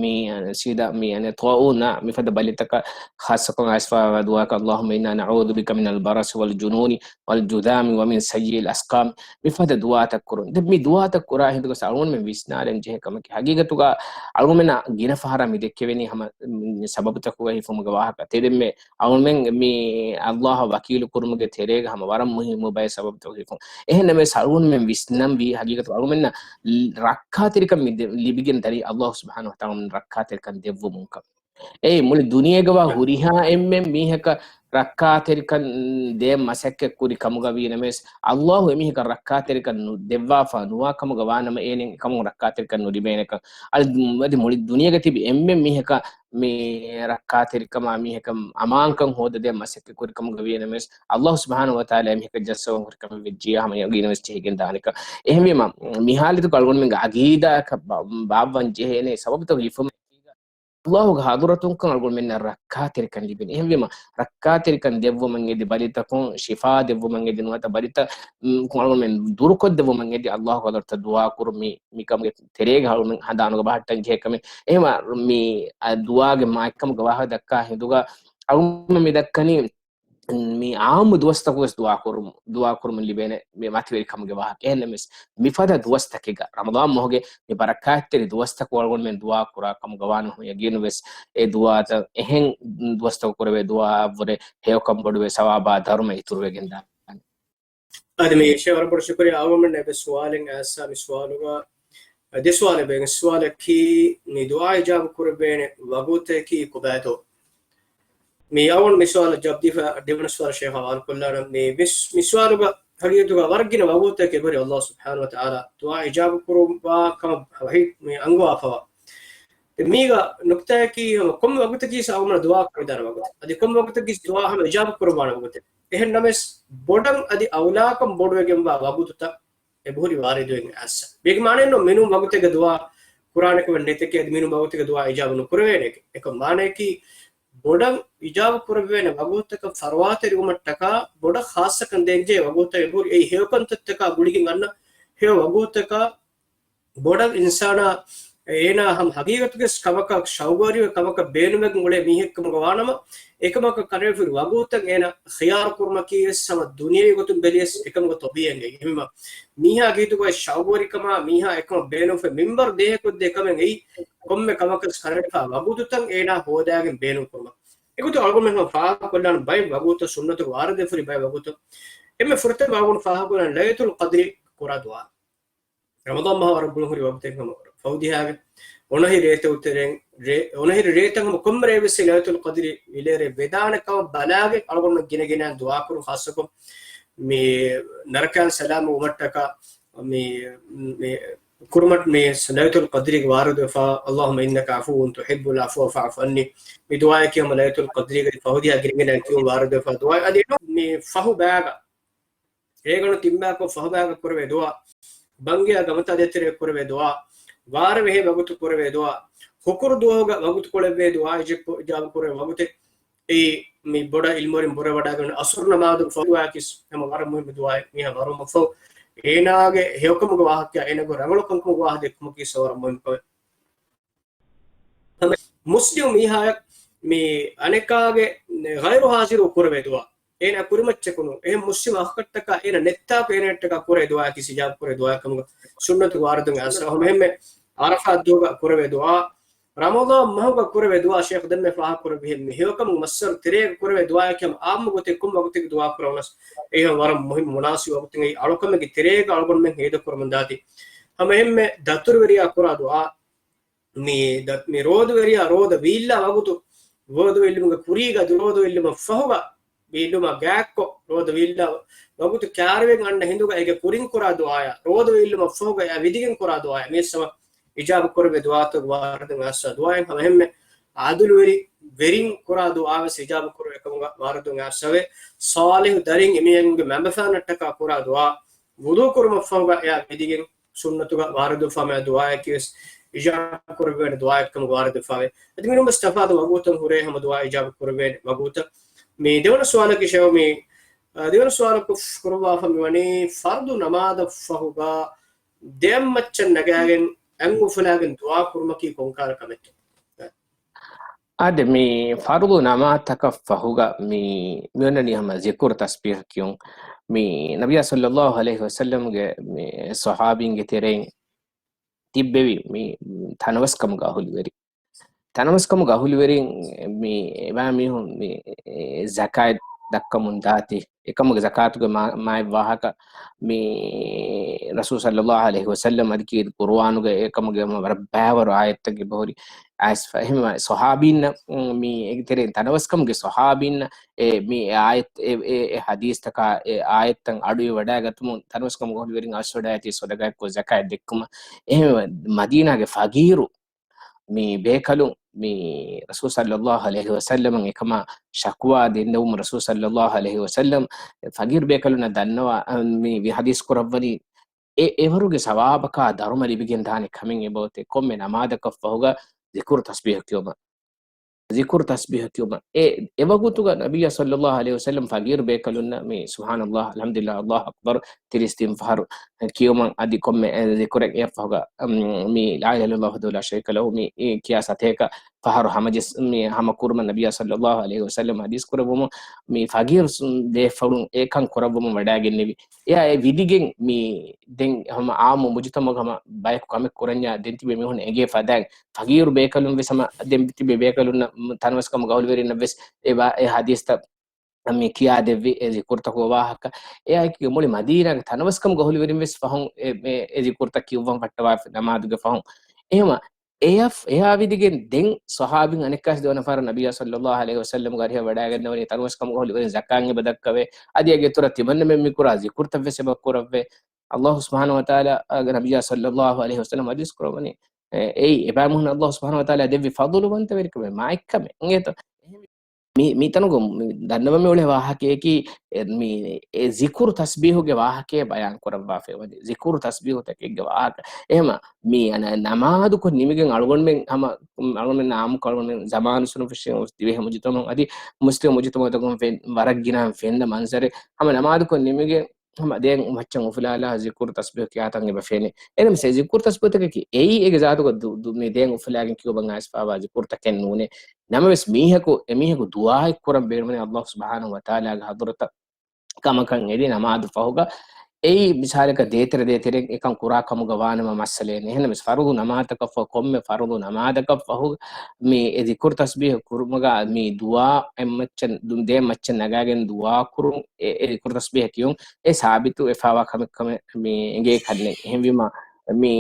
މި، އަ، ސީދާ މި، އަނެ، ޠާޢޫނާ މިފަދަ ބަލިތަކަށް ޚާއްޞަކޮށް އައިސްފަވާ ދުޢާއަކަށް، اللهم إنا نعوذ بك من البرص والجنون والجذام ومن سيء الأسقام، މިފަދަ ދުޢާތައް ކުރުން. ދެން މި ދުޢާތައް ކުރާ ހިނދުގަސް އަޅުގަނޑުމެން ވިސްނާލަން ޖެހޭ ކަމަކީ، ހަގީގަތުގަ އަޅުގަނޑުމެންނަށް ގިނަ ފަހަރަށް މި ދެއްކެވެނީ ހަމަ، މް، ސަބަބުތަކުގަ ހިފުމުގެ ވާހަކަ. ތެދެންމެ އަޅުމެން މި ﷲ އަށް ވަކީލު ކުރުމުގެ ތެރޭގަ ހަމަ ވަރަށް މުހިއްމު ބައެއް ސަބަބުތައް ހިފުން. އެހެންނަމަވެސް އަޅުގަނޑުމެން ވިސްނަންވީ ހަގީގަތު އަޅުމެންނަށް ރައްކާތެރިކަން މި ދެ-، ލިބިގެން ދަނީ ﷲ ސުބްޙާނަހޫ ވަތަޢާލާ ރައްކާތެރިކަން ދެއްވުމުންކަން. އެއީ މުޅި ދުނިޔޭގަވާ ހުރިހާ އެންމެން މީހަކަށް ރައްކާތެރިކަން ދޭން މަސައްކަތް ކުރި ކަމުގަ ވީނަމަވެސް، ﷲ އެމީހަކަށް ރައްކާތެރިކަން ނު-، ދެއްވާފަ ނުވާ ކަމުގަ ވާނަމަ އޭނެ އެކަމުން ރައްކާތެރިކަން ނުލިބޭނެކަން. އަދި މު-، އަދި މުޅި ދުނިޔޭގަ ތިބި އެންމެން މީހަކަށް މި ރައްކާތެރިކަމާ މީހަކަށް އަމާންކަން ހޯދަދޭން މަސައްކަތް ކުރި ކަމުގަ ވީނަމަވެސް، ﷲ ސުބްޙާނަހޫ ވަތަޢާލާ އެމީހަކަށް ޖައްސަވަން ހުރި ކަމެއް ވެއްޖިއްޔާ ހަމަ ޔަގީނުވެސް ޖެހިގެން ދާނެކަން. އެހެންވީމަ، މި ހާލަތުގަ އަޅުގަނޑުމެންގެ އަގީދާއަކަށް ބަ-، ބާއްވަން ޖެހޭނެ ސަބަބުތައް ހިފުމެއް ﷲގެ ޙަޟްރަތުންކަން އަޅުގަނޑުމެންނަށް ރައްކާތެރިކަން ލިބެނީ. އެހެންވީމަ، ރައްކާތެރިކަން ދެއްވުމަށް އެދި ބަލިތަކުން، ޝިފާ ދެއްވުމަށް އެދި ނުވަތަ ބަލިތައް، މް، އަޅުގަނޑުމެން ދުރުކޮށްދެއްވުމަށް އެދި ﷲގެ ޙަޟްރަތަށް ދުޢާ ކުރުން މި، މިކަމުގެ ތެރޭގަ އަޅުގަނޑުމެން ހަނދާނުގަ ބަހައްޓަން ޖެހޭ ކަމެއް. އެހެންވީމަ، މި، އަ، ދުޢާގެ މާތްކަމުގެ ވާހަކަ ދައްކާ ހިނދުގަ އަޅުގަނޑުމެން މި ދައްކަނީ މި ޢާއްމު ދުވަސްތަކުވެސް ދުޢާ ކުރުމު، ދުޢާ ކުރުމުން ލިބޭނެ މި މަތިވެރި ކަމުގެ ވާހަކަ. އެހެންނަމަވެސް، މިފަދަ ދުވަސްތަކެއްގަ، ރަމަޟާން މަހުގެ މި ބަރަކާތްތެރި ދުވަސްތަކު އަޅުގަނޑުމެން ދުޢާ ކުރާ ކަމުގަ ވާނަމަ ޔަގީނުވެސް، އެ ދުޢާތައް އެހެން ދުވަސްތަކު ކުރެވޭ ދުޢާއަށްވުރެ ހެޔޮކަން ބޮޑުވެ ސަވާބާ ދަރުމަ އިތުރުވެގެން ދާނެ. އަދި މި ޝޭޚް ވަރަށް ބޮޑަށް ޝުކުރިއްޔާ އަޅުގަނޑުމެންނަށް އެބަ ސުވާލެއް އައިސްފަ މި ސުވާލުގަ ދެ ސުވާލެއް ވޭ. އެއް ސުވާލަކީ މި ދުޢާ އިޖާބަ ކުރެވޭނެ ވަގުތަކީ ކޮބާތޯ؟ މި އަވަން މި ސުވާލަށް ޖަވާބު ދީފަ ދެވަނަ ސުވާލަށް ޝޭޚް ހަވާލު ކޮށްލާނަން. މި ވިސް-، މި ސުވާލުގަ ހަގީގަތުގަ ވަރަށް ގިނަ ވަގުތަކެއް އެބަހުރި ﷲ ސުބްޙާނަހޫ ވަތަޢާލާ ދުޢާ އިޖާބަ ކުރުވާ ކަމަށް ވަޙީ މި އަންގަވާފަވާ. މީގަ ނުކްތާއަކީ ހަމަ ކޮންމެ ވަގުތަކީ ސައުމަނަ ދުޢާ ކުރެވިދާނެ ވަގުތެއް. އަދި ކޮންމެ ވަގުތަކީ ދުޢާ ހަމަ އިޖާބަ ކުރައްވާނެ ވަގުތެއް. އެހެން ނަމަވެސް، ބޮޑަށް އަދި އައުލާކަން ބޮޑުވެގެންވާ ވަގުތުތައް އެބަހުރި ވާރިދުވެގެން އައިސްފަ. މީގެ މާނައެއް ނޫން މިނޫން ވަގުތެއްގަ ދުޢާ ކުރާނެ ކަމެއް ނެތެކޭ، އަދި މިނޫން ވަގުތެއްގަ ދުޢާ އިޖާބަ ނުކުރެވޭނެކޭ. އެކަމަކު މާނައަކީ، ބޮޑަށް އިޖާބަ ކުރެވޭނެ ވަގުތުތަކަށް ފަރުވާތެރިވުމަށްޓަކާ، ބޮޑަށް ޚާއްޞަކަން ދޭންޖެހޭ ވަގުތުތައް އެބަހުރި. އެއީ ހެޔޮކަންތައްތަކާ ގުޅިގެން އަންނަ ހެޔޮ ވަގުތުތަކާ، ބޮޑަށް އިންސާނާ އޭނާ ހަމަ ހަގީގަތުގެ ކަމަކަށް ޝައުގުވެރިވެ ކަމަކަށް ބޭނުމެއް އުޅޭ މީހެއްކަމުގަ ވާނަމަ، އެކަމަކަށް ކަނޑައެޅިފަ ހުރި ވަގުތުތައް އޭނާ ޚިޔާރު ކުރުމަކީވެސް ހަމަ ދުނިޔަވީ ގޮތުން ބެލިޔަސް އެކަމުގަ ޠަބީޢީ އެއީ. އެހެންވީމަ، މީހާ ގީތުގައި ޝައުގުވެރިކަމާ މީހާ އެކަމަށް ބޭނުންފަ މިންބަރު ދޭހަކޮށްދޭ ކަމެއް އެއީ، ކޮންމެ ކަމަކަށް ކަނޑައެޅިފަ ވަގުތުތައް އޭނާ ހޯދާގެން ބޭނުން ކުރުމަށް. އެގޮތުން އަޅުގަނޑުމެން ފާހަގަކޮށްލާނަން ބައެއް ވަގުތު ސުންނަތުގަ ވާރިދުވެފަ ހުރި ބައެއް ވަގުތު. އެންމެ ފުރަތަމަ އަޅުގަނޑު ފާހަގަކޮށްލާނަން ލައިލަތުލް ޤަދްރި ކުރާ ދުޢާ. ރަމަޟާން މަހު ވަރަށް ބޮޑަށް ހުރި ވަގުތެއް ހަމަ ފަހު ދިހާގެ އޮނަހި ރޭތައް އުތުރެން، ރޭ-، އޮނަހި ރޭތައް ހަމަ ކޮންމެ ރޭވެސް ލައިލަތުލް ޤަދްރި އިލޭރޭ ވެދާނެ ކަމަށް ބަލާގެން އަޅުގަނޑު ގިނަ ގިނައިން ދުޢާ ކުރުން. ޚާއްޞަކޮށް މި ނަރަކައިން ސަލާމަތް ވުމަށްޓަކާ މި، މި ކުރުމަށް މި ލައިލަތުލް ޤަދްރީގެ ވާރިދުވެފަ، اللهم إنك عفو تحب العفو فاعف عني. މި ދުޢާއަކީ ހަމަ ލައިލަތުލް ޤަދްރީގެ ފަހު ދިހާ ގިނަ ގިނައިން ކިޔުން ވާރިދުވެފަ ދުޢާ. އަދި މި ފަހު ބައިގަ ރޭގަނޑު ތިން ބަޔަކު ފަހު ބަޔަކަށް ކުރެވޭ ދުޢާ، ބަންގިޔާ ގަމަތާ ދޭތެރޭ ކުރެވޭ ދުޢާ، ވާރޭ ވެހޭ ވަގުތު ކުރެވޭ ދުޢާ، ހުކުރު ދުވަހުގަ ވަގުތުކޮޅެއް ވޭ ދުޢާ އިޖާ-، އިޖާބަ ކުރެވޭ ވަގުތެއް. އެއީ މި ބޮޑަށް ޢިލްމުވެރިން ބުރަވެވަޑައިގެން އަސުރު ނަމާދުގެ ފަހު ދުޢާއަކީ ހަމަ ވަރަށް މުހިއްމު ދުޢާއެއް. މީހާ ވަރުމަށްފަހު އޭނާގެ ހެޔޮކަމުގެ ވާހަކަ، އޭނާގެ ރަނގަޅު ކަންކަމުގެ ވާހަކަ ދެއްކުމަކީ ވަރަށް މުހިއްމު ކަމެއް. ހަމަ މުސްލިމް މީހާޔަށް މި އަނެކާގެ ޣައިރު ހާޒިރު ކުރެވޭ ދުޢާ، އޭނާ ކުރިމައްޗަކު ނޫން. އެހެން މުސްލިމް އަޚަކަށްޓަކާ އޭނާ ނެއްތާކު އޭނާއަށްޓަކާ ކުރޭ ދުޢާއަކީ އިޖާބަ ކުރޭ ދުޢާއެއް ކަމުގަ ސުންނަތު ވާރިދުން އައިސް. ހަމަ އެހެންމެ ޢަރަފާތް ދުވަހުގަ ކުރެވޭ ދުޢާ، ރަމަޟާން މަހުގަ ކުރެވޭ ދުޢާ ޝޭޚް ދެންމެ ފާހަގަކުރެއްވިހެން މި ހެޔޮކަމުގެ މައްސަރު ތެރޭގަ ކުރެވޭ ދުޢާއަކީ ހަމަ ޢާއްމު ގޮތެއް ކޮން ވަގުތެއްގެ ދުޢާ ކުރެވުނަސް އެއީ ހަމަ ވަރަށް މުހިއްމު މުނާސިބު ވަގުތެއް. އެއީ އަޅުކަމެއްގެ ތެރޭގަ އަޅުގަނޑުމެން ހޭދަކުރަމުން ދާތީ. ހަމަ އެހެންމެ ދަތުރުވެރިޔާ ކުރާ ދުޢާ، މި ދަ-، މި ރޯދަވެރިޔާ ރޯދަ ވީއްލާ ވަގުތު، ރޯދަވެއްލުމުގެ ކުރީގަ ދު-، ރޯދަވެއްލުމަށް ފަހުގަ ވީއްލުމާ ގާތްކޮށް، ރޯދަ ވީއްލާ ވަގުތު ކާރިވެގެން އަންނަ ހިނދުގަ އޭގެ ކުރިން ކުރާ ދުޢާޔާ، ރޯދަ ވީއްލުމަށް ފަހުގަ އެއާ ވިދިގެން ކުރާ ދުޢާޔާ، މިއަސް ހަމަ އިޖާބަ ކުރެވޭ ދުޢާތައް ވާރިދުން އައިސްފަ ދުޢާއެއް. ހަމަ އެހެންމެ ޢާދިލުވެރި ވެރިން ކުރާ ދުޢާވެސް އިޖާބަ ކުރެވޭ ކަމުގަ ވާރިދުން އައިސްފަވޭ. ޞާލިޙު ދަރިން އެމީހުންގެ މަންފާނަށްޓަކާ ކުރާ ދުޢާ، ވުޟޫ ކުރުމަށްފަހުގަ އެއާ ވިދިގެން ސުންނަތުގަ ވާރިދުވެފާ މި ދުޢާއަކީވެސް އިޖާބަ ކުރެވޭނެ ދުޢާއެއްކަމުގަ ވާރިދުވެފަވޭ. އަދި މިނޫންވެސް ތަފާތު ވަގުތުން ހުރޭ ހަމަ ދުޢާ އިޖާބަ ކުރެވޭނެ ވަގުތަށް. މި ދެވަނަ ސުވާލަކީ ޝޭޚް މި، އާ، ދެވަނަ ސުވާލަކު ކުރައްވާފަ މިވަނީ ފަރުޟު ނަމާދަށް ފަހުގަ ދެއަތްމައްޗަށް ނަގާގެން އަތް އުފުލާގެން ދުޢާ ކުރުމަކީ ކޮންކަހަލަ ކަމެއްތޯ؟ އާދެ، މި ފަރުޟު ނަމާދުތަކަށް ފަހުގަ މި، މި އޮންނަނީ ހަމަ ޒިކުރު ތަސްބީޙު ކިޔުން. މި ނަބިއްޔާ ޞައްލައްލާހު ޢަލައިހި ވަސައްލަމްގެ މި ޞަޙާބީންގެ ތެރެއިން ތިއްބެވި މި ތަނަވަސްކަމުގެ އަހުލުވެރި. ތަނަވަސްކަމުގެ އަހުލުވެރިން މި އެބައިމީހުން މި ޒަކާތް ދައްކަމުން ދާތީ. އެކަމުގެ ޒަކާތުގެ މާ-، މާތް ވާހަކަ މި ރަސޫލު ޞައްލައްލާހު ޢަލައިހި ވަސައްލަމް އަދި ކީރިތި ޤުރުއާނުގަ އެކަމުގެ ވަރަށް ބައިވަރު އާޔަތްތައް އެބަހުރި އައިސްފަ. އެހެންވެ ޞަޙާބީންނަށް މި އޭގެ ތެރެއިން ތަނަވަސްކަމުގެ ޞަޙާބީންނަށް އެ މި އާޔަތް، އެ، އެ، އެ ޙަދީޘްތަކާ އެ އާޔަތްތައް އަޑުއިވަޑައިގަތުމުން ތަނަވަސްކަމުގެ އަހުލުވެރިން އައިސްވަޑައިގަތީ ޞަދަޤާތްކޮށް ޒަކާތް ދެއްކުމަށް. އެހެންވެ މަދީނާގެ ފަގީރު މި ބޭކަލުން މި ރަސޫލު ޞައްލައްލާހު ޢަލައިހި ވަސައްލަމަށް އެކަމާ ޝަކުވާ ދެންނެވުމުން ރަސޫލު ޞައްލައްލާހު ޢަލައިހި ވަސައްލަމް ފަގީރު ބޭކަލުންނަށް ދަންނަވާ، މި، މި ޙަދީޘް ކުރައްވަނީ އެ، އެވަރުގެ ސަވާބަކާ ދަރުމަ ލިބިގެން ދާނެ ކަމެއް އެބައޮތޭ ކޮންމެ ނަމާދަކަށް ފަހުގަ ޒިކުރު ތަސްބީޙު ކިޔުމަށް. ޒިކުރު ތަސްބީޙު ކިޔުމަށް. އެ، އެވަގުތުގަ ނަބިއްޔާ ޞައްލައްލާހު ޢަލައިހި ވަސައްލަމް ފަގީރު ބޭކަލުންނަށް މި ސުބްޙާނައްލާހް، އަލްޙަމްދުލިއްލާހް، އައްލާހު އަކްބަރު ތިރީސް ތިން ފަހަރު ކިޔުމަށް އަދި ކޮންމެ ޒިކުރެއް އެއަށްފަހުގަ، މި ލާ އިލާހަ އިއްލައްލާހު ވަޙްދަހު ލާ ޝަރީކަ ލަހު މި ކިޔާ ސަތޭކަ ފަހަރު ހަމަޖެއްސު، މި ހަމަ ކުރުމަށް ނަބިއްޔާ ޞައްލައްލާހު ޢަލައިހި ވަސައްލަމް ޙަދީޘް ކުރެއްވުމުން މި ފަގީރު ބޭފުޅުން އެކަން ކުރައްވަމުން ވަޑައިގެންނެވި. އެއާ އެ ވިދިގެން މި ދެން ހަމަ އާއްމު މުޖުތަމަޢުގަ ހަމަ ބަޔަކު ކަމެއް ކުރަންޏާ ދެން ތިބޭ މީހުން އެނގޭ ފަދައިން ފަގީރު ބޭކަލުން ވެސް ހަމަ ދެން ތިބޭ ބޭކަލުންނަށް ތަނަވަސްކަމުގެ އަހުލުވެރިންނަށް ވެސް އެ ވާ-، އެ ޙަދީޘްތައް މި ކިޔާދެއްވި އެ ޒިކުރުތަކުގެ ވާހަކަ. އެއާއެކީ މުޅި މަދީނާގެ ތަނަވަސްކަމުގެ އަހުލުވެރިން ވެސް ފަހުން އެ، އެ، އެ ޒިކުރުތައް ކިޔުއްވަން ފައްޓަވާފި ނަމާދުގެ ފަހުން. އެހެމަ އެއަށް، އެއާ ވިދިގެން ދެން ޞަޙާބީން އަނެއްކާސް ދެވަނަ ފަހަރަށް ނަބިއްޔާ ޞައްލައްލާހު ޢަލައިހި ވަސައްލަމްގެ އަރިހަށް ވަޑައިގަންނަވަނީ ތަނަވަސްކަމުގެ އަހުލުވެރިން ޒަކާތް އެބަ ދައްކަވޭ. އަދި އޭގެ އިތުރަށް ތިމަންނަމެން މި ކުރާ ޒިކުރުތައް ވެސް އެބަ ކުރައްވޭ. އައްލާހު ސުބްޙާނަހު ވަތަޢާލާ ގެ ނަބިއްޔާ ޞައްލައްލާހު ޢަލައިހި ވަސައްލަމް ޙަދީޘް ކުރައްވަނީ، އެ، އެއީ އެބައިމީހުން އައްލާހު ސުބްޙާނަހު ވަތަޢާލާ ދެއްވި ފަޟުލުވަންތަވެރިކަމެއް މާތްކަމެއް އިނގޭތޯ. މި، މި ތަނުގަ މި ދަންނަވަން މި އުޅޭ ވާހަކަޔަކީ، އެ، މި، އެ ޒިކުރު ތަސްބީޙުގެ ވާހަކައެއް ބަޔާން ކުރައްވާފައި ވަނީ. ޒިކުރު ތަސްބީޙުތަކެއްގެ ވާހަކަ. އެހެމަ މި އަނަ ނަމާދުކޮށް ނިމިގެން އަޅުގަނޑުމެން ހަމަ، އަޅުގަނޑުމެން އާއްމުކޮށް އަޅުގަނޑުމެން ޒަމާނު ސުނުފުށި ދިވެހި މުޖުތަމަޢުތަކުން ފެން، ވަރަށް ގިނަ ފެންނަ މަންޒަރެއް. ހަމަ ނަމާދުކޮށް ނިމިގެން ހަމަ ދެން މައްޗަށް އުފުލާލާ ޒިކުރު ތަސްބީޙު ކިޔާތަން އެބަ ފެނޭ. އެހެންނަމަ އެ ޒިކުރު ތަސްބީޙުތަކަކީ އެއީ އޭގެ ޒާތުގަ ދު-، ދު-، މި ދެން އުފުލާގެން ކިޔުމަށް އައިސްފައިވާ ޒިކުރުތަކެއް ނޫނޭ. ނަމަވެސް މީހަކު، އެމީހަކު ދުޢާއެއް ކުރަން ބޭނުމަނީ އައްލާހު ސުބްޙާނަހު ވަތަޢާލާގެ ޙަޟްރަތަށް ކަމަކަށް އެދި ނަމާދު ފަހުގަ އެއީ މިސާލަކަށް ދޭތެރެ ދޭތެރެއިން އެކަން ކުރާ ކަމުގަ ވާނަމަ މައްސަލައެއް ނެތް. އެހެންނަމަވެސް ފަރުޟު ނަމާދަކަށް ފަހު، ކޮންމެ ފަރުޟު ނަމާދަކަށް ފަހު މި އެ ޒިކުރު ތަސްބީޙު ކުރުމުގަ މި ދުޢާ އެއްމައްޗަށް، ދު-، ދޭ މައްޗަށް ނަގާގެން ދުޢާ ކުރުން އެ، އެ ޒިކުރު ތަސްބީޙަ ކިޔުން އެ ސާބިތު ވެފައިވާ ކަމެއް ކަމެއް މި އެނގޭ ކަންނެއް. އެހެންވީމަ މި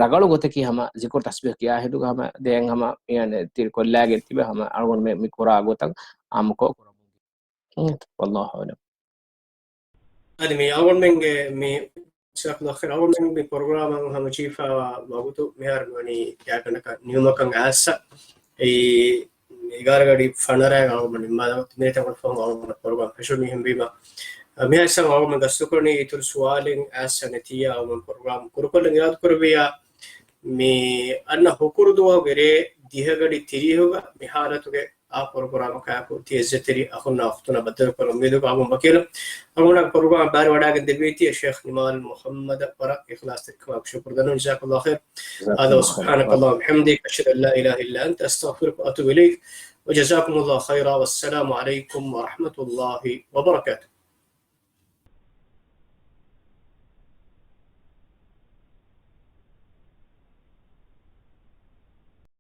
ރަގަޅު ގޮތަކީ ހަމަ ޒިކުރު ތަސްބީޙަ ކިޔާ ހިނދުގަ ހަމަ ދެން ހަމަ މި ތިރި ކޮށްލާގެން ތިބެ ހަމަ އަޅުގަނޑު މި، މި ކުރާ ގޮތަށް އާއްމުކޮށް ކުރަމުން. ވައްލާހު އަޢްލަމް. އަދި މި އަޅުގަނޑުމެންގެ މި، ޖަޒާކައްލާހު ޚައިރަން، އަޅުގަނޑުމެން މި ޕްރޮގްރާމަށް ހަމަޖެހިފައިވާ ވަގުތު މިހާރު މިވަނީ ގާތްގަނޑަކަށް ނިމުމަކަށް އައިސްފަ. އެއީ އެގާރަ ގަޑި ފަނަރައަށް އަޅުގަނޑު ނިންމާލަން މި ތަންކޮޅު ފަހުން އަޅުގަނޑު ޕްރޮގްރާމް ފެށުނީ. އެހެންވީމަ މިހާ އިސް އަޅުގަނޑު ގަސްތުކުރަނީ އިތުރު ސުވާލެއް އައިސްފަ ނެތިއްޔާ އަޅުގަނޑު ޕްރޮގްރާމް ކުރުކޮށްލަން އިރާދަކުރެއްވިއްޔާ މި އަންނަ ހުކުރު ދުވަހުގެ ރޭ ދިހަ ގަޑި ތިރީހުގަ މި ހާލަތުގެ އާ ޕްރޮގްރާމަކާއެކު ތިޔަ އިއްޒަތްތެރި އަޚުންނާ އުޚްތުންނާ ބައްދަލުކުރަން އުއްމީދުކޮށް އަޅުގަނޑު ބަކިޔަލު. އަޅުގަނޑަށް ޕްރޮގްރާމަށް ބައިވެރިވަޑައިގެން ދެއްވީތީ ޝޭޚް ނިމާލް މުޙައްމަދަށް ވަރަށް އިޚްލާޞްތެރިކަމާ ޝުކުރު ދަންނަވަން. ޖަޒާކައްލާހު ޚައިރަން. ހާދަ ވަސުބްޙާނަކައްލާހު ވަބިޙަމްދިކަ، އަޝްހަދު އަން ލާ އިލާހަ އިއްލާ އަންތަ، އަސްތަޣްފިރުކަ ވައަތޫބު އިލައިކަ. ވަޖަޒާކުމުއްލާހު ޚައިރާ، ވައްސަލާމު ޢަލައިކުމް ވަރަޙްމަތުއްލާހި ވަބަރަކާތުހު.